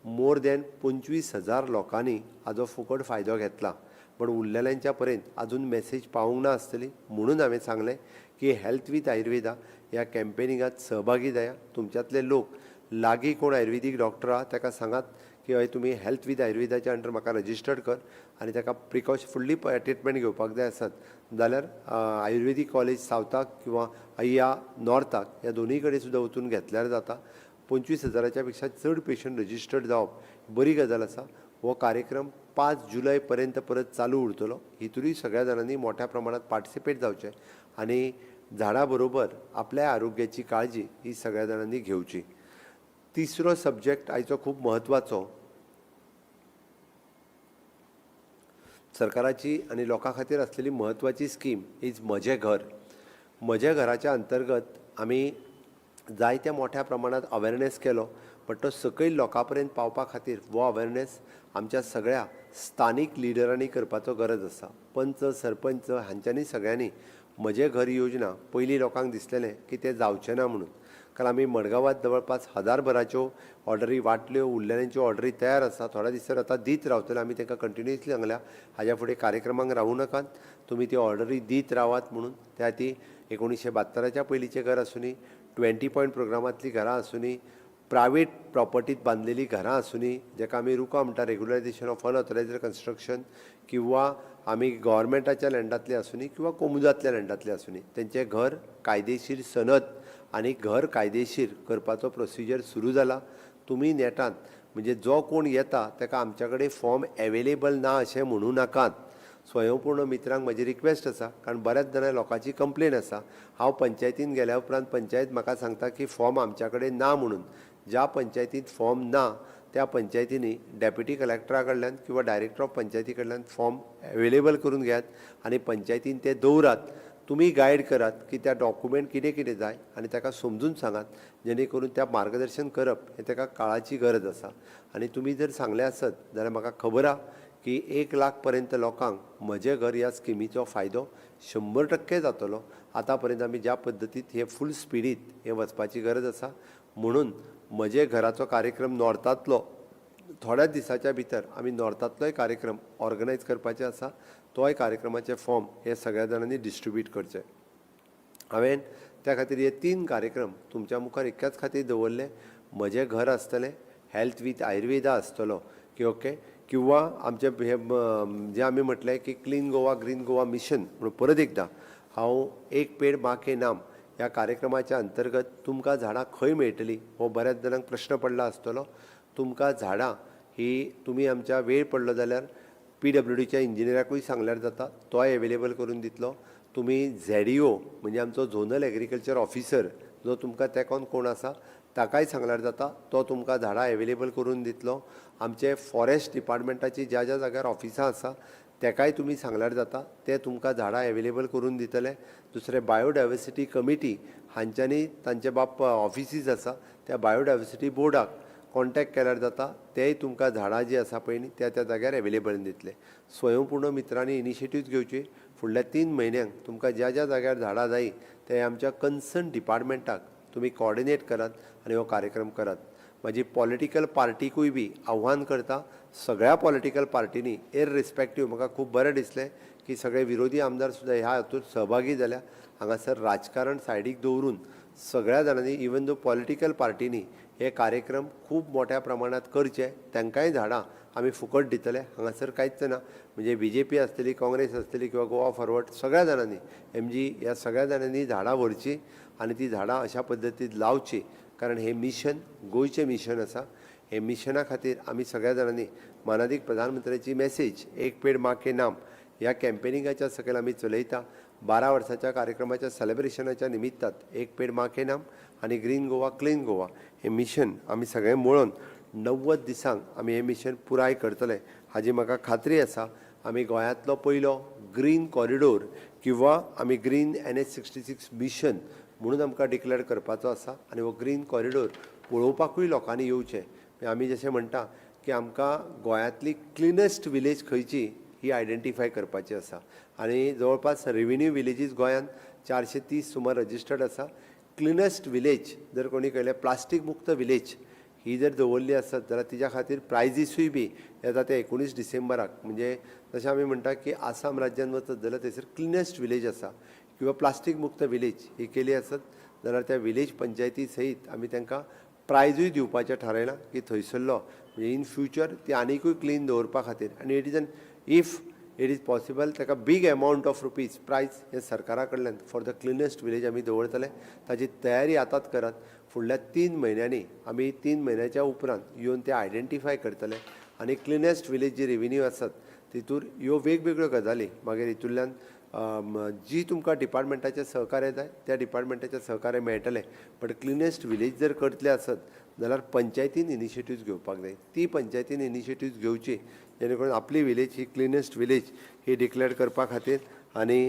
मोर दॅन 25,000 लोकांनी हाजो फुकट फायदो घेतला, पण उरलेल्यांच्या पर्यंत अजून मॅसेज पावूंक ना आसतली. म्हणून हांवें सांगलें की हेल्थ वीथ आयुर्वेदा ह्या कॅम्पेनिंगात सहभागी जाया. तुमच्यांतले लोक लागीं कोण आयुर्वेदीक डॉक्टर आहा ताका सांगात की हय तुमी हेल्थ वीथ आयुर्वेदाच्या अंडर म्हाका रजिस्टर्ड कर आनी ताका प्रिकॉशन फुडली ट्रिटमेंट घेवपाक जाय आसत जाल्यार आयुर्वेदीक कॉलेज सावथाक किंवा अय्या नॉर्थाक ह्या दोनूय कडेन सुद्दां वचून घेतल्यार जाता. 25,000च्या पेक्षा चड पेशंट रजिस्टर्ड जावप बरी गजाल आसा. हो कार्यक्रम 5 जुलय पर्यंत परत चालू उरतलो. हितूनय सगळ्या जाणांनी मोठ्या प्रमाणात पार्टिसिपेट जावचें आनी झाडा बरोबर आपल्या आरोग्याची काळजी ही सगळ्या जाणांनी घेवची. तिसरो सब्जेक्ट आयचो खूब म्हत्वाचो, सरकाराची आनी लोकां खातीर आसलेली म्हत्वाची स्कीम is म्हजें घर. म्हज्या घराच्या अंतर्गत आमी जायत्या मोठ्या प्रमाणात अवेरनेस केलो, बट तो सकयल लोकां पर्यंत पावपा खातीर हो अवेरनेस आमच्या सगळ्या स्थानीक लिडरांनी करपाचो गरज आसा. पंच, सरपंच हांच्यांनी सगळ्यांनी म्हजें घर योजना पयलीं लोकांक दिसलेलें की तें जावचें ना म्हणून, कारण आमी मडगांवांत जवळपास 1000 भराच्यो ऑर्डरी वांटल्यो, उरलेल्यांच्यो ऑर्डरी तयार आसा. थोड्या दिसांनी आतां दीत रावतले. आमी तांकां कंटिन्युअसली सांगल्या हाज्या फुडें कार्यक्रमांक रावूं नाकात, तुमी त्यो ऑर्डरी दीत रावात म्हणून. त्या ती 1972च्या पयलींचें घर आसुनी, 20 पॉयंट प्रोग्रामांतलीं घरां आसुनी, प्रायवेट प्रॉपर्टीत बांदलेलीं घरां आसुनी, जाका आमी रुका म्हणटा, रेगुलरायझेशन ऑफ अनऑथरायज्ड कन्स्ट्रक्शन, किंवा आमी गव्हर्मेंटाच्या लँडांतली आसुनी किंवा कोमुजांतल्या लँडांतली आसुनी, तेंचें घर कायदेशीर सनद आनी घर कायदेशीर करपाचो प्रोसिजर सुरू जाला. तुमी नेटान म्हणजे जो कोण येता ताका आमच्या कडेन फॉर्म एवेलेबल ना अशें म्हणूं नाकात. स्वयंपूर्ण मित्रांक म्हजी रिक्वेस्ट आसा, कारण बऱ्याच जाणां लोकांची कंप्लेन आसा. हांव पंचायतीन गेल्या उपरांत पंचायत म्हाका सांगता की फॉर्म आमच्या कडेन ना म्हणून. ज्या पंचायतींत फॉर्म ना त्या पंचायतींनी डेप्युटी कलेक्टरा कडल्यान किंवा डायरेक्टर ऑफ पंचायती कडल्यान फॉर्म एवेलेबल करून घेयात आनी पंचायतीन ते दवरात. तुमी गायड करात की त्या डॉक्युमेंट कितें कितें जाय आनी ताका समजून सांगात, जेणे करून त्या मार्गदर्शन करप हें ताका काळाची गरज आसा. आनी तुमी जर सांगलें आसत जाल्यार म्हाका खबर आहा की 1 लाख पर्यंत लोकांक म्हजें घर ह्या स्किमीचो फायदो 100% जातलो. आतां पर्यंत आमी ज्या पद्दतीत हे फूल स्पिडीत हे वचपाची गरज आसा. म्हणून म्हजें घराचो कार्यक्रम नॉर्थांतलो थोड्याच दिसाच्या भितर आमी नॉर्थांतलोय कार्यक्रम ऑर्गनायज करपाचे आसा. तोय कार्यक्रमाचे फॉर्म हे सगळ्या जाणांनी डिस्ट्रिब्यूट करचे. हांवें त्या खातीर हे 3 कार्यक्रम तुमच्या मुखार इतक्याच खातीर दवरले. म्हजें घर आसतलें, हेल्थ वीथ आयुर्वेदा आसतलो की ओके, किंवा आमचे हे जे आमी म्हटलें की clean Goa green Goa mission म्हणून परत एकदां हांव एक पेड माँ के नाम ह्या कार्यक्रमाच्या अंतर्गत तुमकां झाडां खंय मेळटली हो बऱ्याच जाणांक प्रश्न पडला आसतलो. तुमकां झाडां ही तुमी आमच्या वेळ पडलो जाल्यार पीडब्ल्यूडीच्या इंजिनियराकूय सांगल्यार जाता, तोय एवेलेबल करून दितलो. तुमी झेडईओ म्हणजे आमचो झोनल एग्रीकल्चर ऑफिसर जो तुमकां तेंकोन कोण आसा ताकाय सांगल्यार जाता, तो तुमकां झाडां एवेलेबल करून दितलो. आमचे फॉरेस्ट डिपार्टमेंटाची ज्या ज्या जाग्यार ऑफिसां आसा तेकाय तुमी सांगल्यार जाता, ते तुमकां झाडां एवेलेबल करून दितले. दुसरें, बायोडायवर्सिटी कमिटी हांच्यांनी तांचे बाप ऑफिसीस आसा, त्या बायोडायवर्सिटी बोर्डाक कॉन्टेक्ट केल्यार जाता, तेय तुमकां झाडां जीं आसा पळय न्ही त्या त्या जाग्यार एवेलेबल दितले. स्वयंपूर्ण मित्रांनी इनिशिएटीव घेवची. फुडल्या 3 म्हयन्यांक तुमकां ज्या ज्या जाग्यार झाडां जायी ते आमच्या कन्सर्न डिपार्टमेंटाक तुमी कॉर्डिनेट करात आनी हो कार्यक्रम करात. म्हाजी पॉलिटिकल पार्टीकूय बी आव्हान करता, सगळ्या पॉलिटिकल पार्टींनी इररिस्पेक्टीव. म्हाका खूब बरें दिसलें की सगळे विरोधी आमदार सुद्दां ह्या हातूंत सहभागी जाल्या. हांगासर राजकारण सायडीक दवरून सगळ्या जाणांनी, इवन दो पॉलिटिकल पार्टींनी, हे कार्यक्रम खूब मोठ्या प्रमाणांत करचे. तांकांय झाडां आमी फुकट दितले. हांगासर कांयच ना, म्हणजे बीजेपी आसतली, काँग्रेस आसतली किंवा गोवा फॉरवर्ड, सगळ्या जाणांनी, एमजी, ह्या सगळ्या जाणांनी झाडां व्हरचीं आनी ती झाडां अशा पद्दतीन लावची, कारण हें मिशन गोंयचें मिशन आसा. हे मिशना खातीर आमी सगळ्या जाणांनी मानादीक प्रधानमंत्र्याची मॅसेज "एक पेड माँ के नाम" ह्या कॅम्पेनिंगाच्या सकयल आमी चलयता. 12 वर्साच्या कार्यक्रमाच्या सेलेब्रेशनाच्या निमित्तात "एक पेड माँ के नाम" आनी ग्रीन गोवा क्लीन गोवा हें मिशन आमी सगळे मेळून 90 दिसांक आमी हें मिशन पुराय करतले हाजी म्हाका खात्री आसा. आमी गोंयांतलो पयलो ग्रीन कॉरिडोर किंवा आमी ग्रीन NH 66 mission म्हणून आमकां डिक्लेअर करपाचो आसा आनी हो ग्रीन कॉरिडोर पळोवपाकूय लोकांनी येवचें. आमी जशें म्हणटा की आमकां गोंयांतली क्लिनस्ट विलेज खंयची ही आयडेंटिफाय करपाची आसा आनी जवळपास रेविन्यू विलेजीस गोंयांत 430 सुमार रजिस्टर्ड आसा. क्लिनस्ट विलेज जर कोणी कळ्ळें, प्लास्टीक मुक्त विलेज ही जर दवरली आसत जाल्यार तिच्या खातीर प्रायजीसूय बी येता ते 19 डिसेंबराक. म्हणजे जशें आमी म्हणटा की आसाम राज्यान वचत जाल्यार थंयसर क्लिनस्ट विलेज आसा किंवा प्लास्टीक मुक्त विलेज ही केली आसत जाल्यार त्या विलेज पंचायती सयत आमी तांकां प्रायजूय दिवपाचें थारायलां की थंयसरलो म्हणजे इन फ्युचर ती आनिकूय क्लीन दवरपा खातीर. आनी it is an if it is possible, ताका big amount of rupees prize हे सरकारा कडल्यान फॉर the cleanest village आमी दवरतले. ताजी तयारी आतांच करात. फुडल्या 3 म्हयन्यांनी आमी 3 म्हयन्याच्या उपरांत येवन ते आयडेंटिफाय करतले आनी क्लिनेस्ट विलेज जी रेविन्यू आसात तितूर ह्यो वेगवेगळ्यो गजाली मागीर हितूंतल्यान जी तुमकां डिपार्टमेंटाचें सहकार्य जाय त्या डिपार्टमेंटाचें सहकार्य मेळटलें. बट क्लिनेस्ट विलेज जर करतले आसत जाल्यार पंचायतीन इनिशिएटिव्ज घेवपाक जाय. ती पंचायतीन इनिशिएटिव्ज घेवची जेणे करून आपली विलेज ही क्लिनेस्ट विलेज ही डिक्लेअर करपा खातीर आनी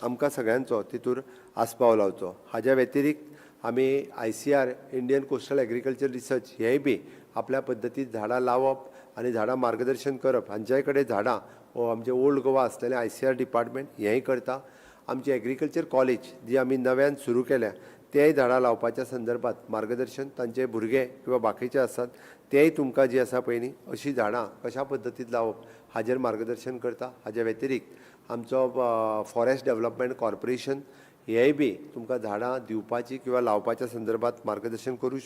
आमकां सगळ्यांचो तितूर आस्पाव लावचो. हाज्या व्यतिरिक्त आमी ICAR, Indian Coastal Agriculture Research, हेय बी आपल्या पद्दतीन झाडां लावप आनी झाडां मार्गदर्शन करप, हांच्याय कडेन झाडां हो आमचे ओल्ड गोवा आसलेलें आयसीएआर डिपार्टमेंट हेंय करता. आमची एग्रीकल्चर कॉलेज जी आमी नव्यान सुरू केल्या, तेय झाडां लावपाच्या संदर्भात मार्गदर्शन तांचे भुरगे किंवा बाकीचे आसात तेय तुमकां जी आसा पळय न्ही अशीं झाडां कशा पद्दतीन लावप हाजेर मार्गदर्शन करता. हाज्या व्यतिरिक्त आमचो फॉरेस्ट डेवलपमेंट कॉर्पोरेशन हेय बी तुमकां झाडां दिवपाची किंवा लावपाच्या संदर्भात मार्गदर्शन करूं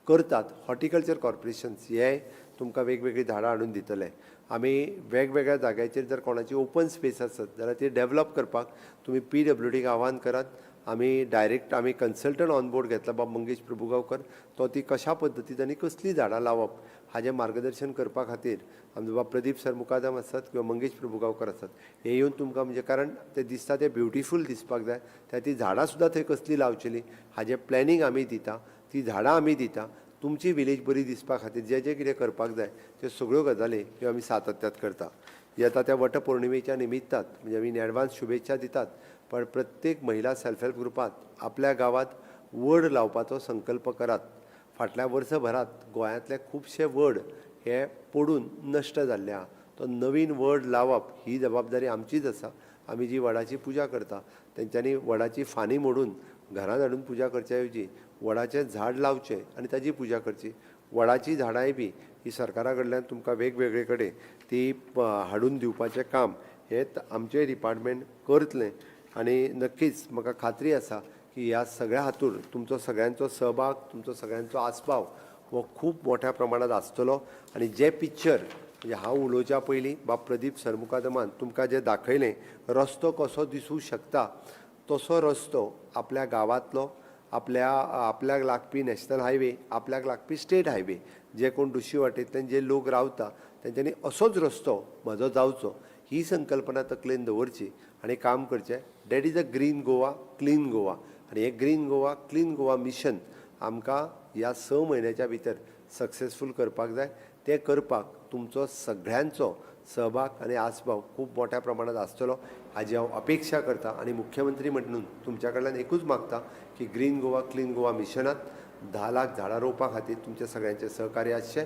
करतात. हॉर्टिकल्चर कॉर्पोरेशन्स हे तुमकां वेगवेगळीं झाडां हाडून दितले. आमी वेगवेगळ्या जाग्याचेर जर कोणाची ओपन स्पेस आसत जाल्यार ती डेवलप करपाक तुमी पीडब्ल्यूडीक आव्हान करात. आमी डायरेक्ट आमी कन्सल्टंट ऑन बोर्ड घेतला, बाब मंगेश प्रभुगांवकर. तो ती कशा पद्दतीन आनी कसलीं झाडां लावप हाजें मार्गदर्शन करपा खातीर आमचो बाब प्रदीप सर मुकादम आसात किंवा मंगेश प्रभुगांवकर आसात, हे येवन तुमकां, म्हणजे कारण ते दिसता ते ब्युटिफूल दिसपाक जाय, त्या ती झाडां सुद्दां थंय कसलीं लावचेलीं हाजें प्लॅनिंग आमी दिता, ती झाडां आमी दिता. तुमची विलेज बरी दिसपा खातीर जें जें कितें करपाक जाय त्यो सगळ्यो गजाली ह्यो आमी सातत्यात करता. येता त्या वटपौर्णिमेच्या निमित्तात म्हणजे आमी इन एडवान्स शुभेच्छा दितात, पण प्रत्येक महिला सेल्फ हेल्प ग्रुपात आपल्या गांवांत वड लावपाचो संकल्प करात. फाटल्या वर्सभरात गोंयांतले खुबशे वड हे पडून नश्ट जाल्ले आहा. तो नवीन वड लावप ही जबाबदारी आमचीच आसा. आमी जी वडाची पुजा करता, तेंच्यांनी वडाची फांदी मोडून घरांत हाडून पुजा करच्या ऐवजी वडाचें झाड लावचें आनी ताजी पुजा करची. वडाचीं झाडांय बी ही सरकारा कडल्यान तुमकां वेगवेगळे कडेन ती हाडून दिवपाचें काम हें आमचें डिपार्टमेंट करतलें. आनी नक्कीच म्हाका खात्री आसा की ह्या सगळ्या हातूंत तुमचो सगळ्यांचो सहभाग, तुमचो सगळ्यांचो आस्पाव हो खूब मोठ्या प्रमाणात आसतलो. आनी जें पिक्चर म्हणजे हांव उलोवच्या पयलीं बाब प्रदीप सरमुकादमान तुमकां जें दाखयलें, रस्तो कसो दिसूं शकता, तसो रस्तो आपल्या गांवांतलो, आपल्या आपल्याक लागपी नॅशनल हायवे, आपल्याक लागपी स्टेट हायवे, जे कोण दुसरी वाटेंतल्यान जे लोक रावता. तेंच्यांनी असोच रस्तो म्हजो जावचो ही संकल्पना तकलेन दवरची आनी काम करचें. That is a green Goa, clean Goa. आनी हें green Goa, clean Goa mission आमकां ह्या 6 म्हयन्याच्या भितर सक्सेसफूल करपाक जाय. तें करपाक तुमचो सगळ्यांचो सहभाग आनी आसपाव खूब मोठ्या प्रमाणात आसतलो हाजी हांव अपेक्षा करता आनी मुख्यमंत्री म्हणून तुमच्या कडल्यान एकूच मागता की ग्रीन गोवा, क्लीन गोवा मिशनात 10 लाख झाडां रोवपा खातीर तुमच्या सगळ्यांचें सहकार्य आसचें.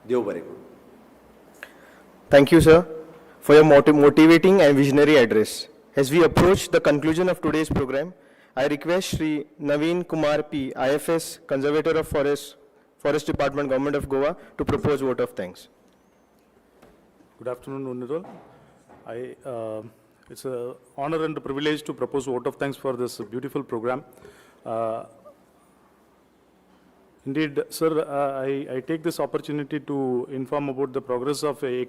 देव बरें करूं. Thank you, sir, for your motivating and visionary address. As we approach the conclusion of today's program, I request Shri Naveen Kumar P., IFS, Conservator of Forest, Forest Department, Government of Goa, to propose vote of thanks. Good afternoon, one and all. It's an honor and a privilege to propose vote of thanks for this beautiful program. Indeed, sir, I take this opportunity to inform about the progress of a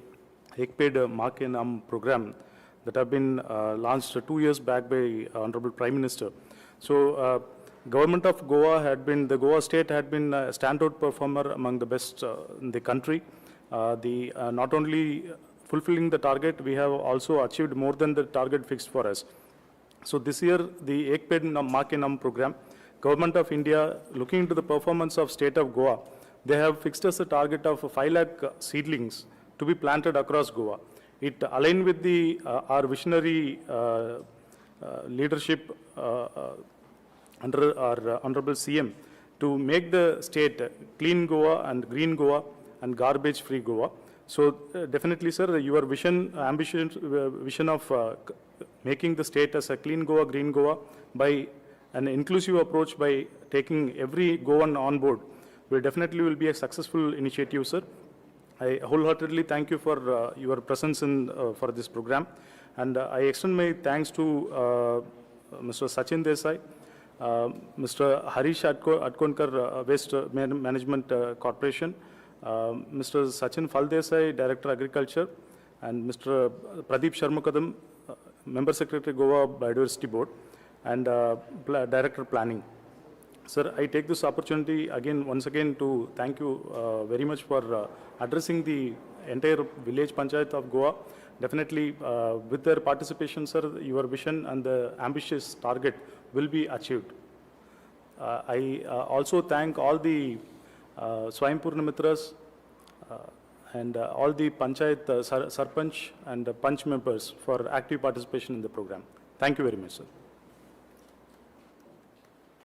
Ek Ped Maa Ke Naam program that have been launched 2 years back by Honorable Prime Minister. So, Government of Goa had been, the Goa state had been a standout performer among the best in the country. The not only fulfilling the target, we have also achieved more than the target fixed for us. So this year, the Ek Ped Maa Ke Naam program, Government of India, looking into the performance of state of Goa, they have fixed us a target of 5 lakh seedlings to be planted across Goa. It aligned with our visionary leadership under our Honorable CM to make the state clean Goa and green Goa and garbage-free Goa. So definitely, sir, your vision, ambition, vision of making the state as a clean Goa, green Goa by an inclusive approach by taking every Goan on board will definitely will be a successful initiative, sir. I wholeheartedly thank you for your presence for this program, and I extend my thanks to Mr. Sachin Desai, Mr. Harish Atkonkar, Waste Management Corporation, Mr. Sachin Faldesai, Director Agriculture, and Mr. Pradeep Sharmakadam, Member Secretary, Goa Biodiversity Board, and Director Planning. Sir, I take this opportunity again, once again, to thank you very much for addressing the entire village panchayat of Goa. Definitely, with their participation, sir, your vision and the ambitious target will be achieved. I also thank all the Swayampurna Mitras and all the panchayat sarpanch and panch members for active participation in the program. Thank you very much, sir.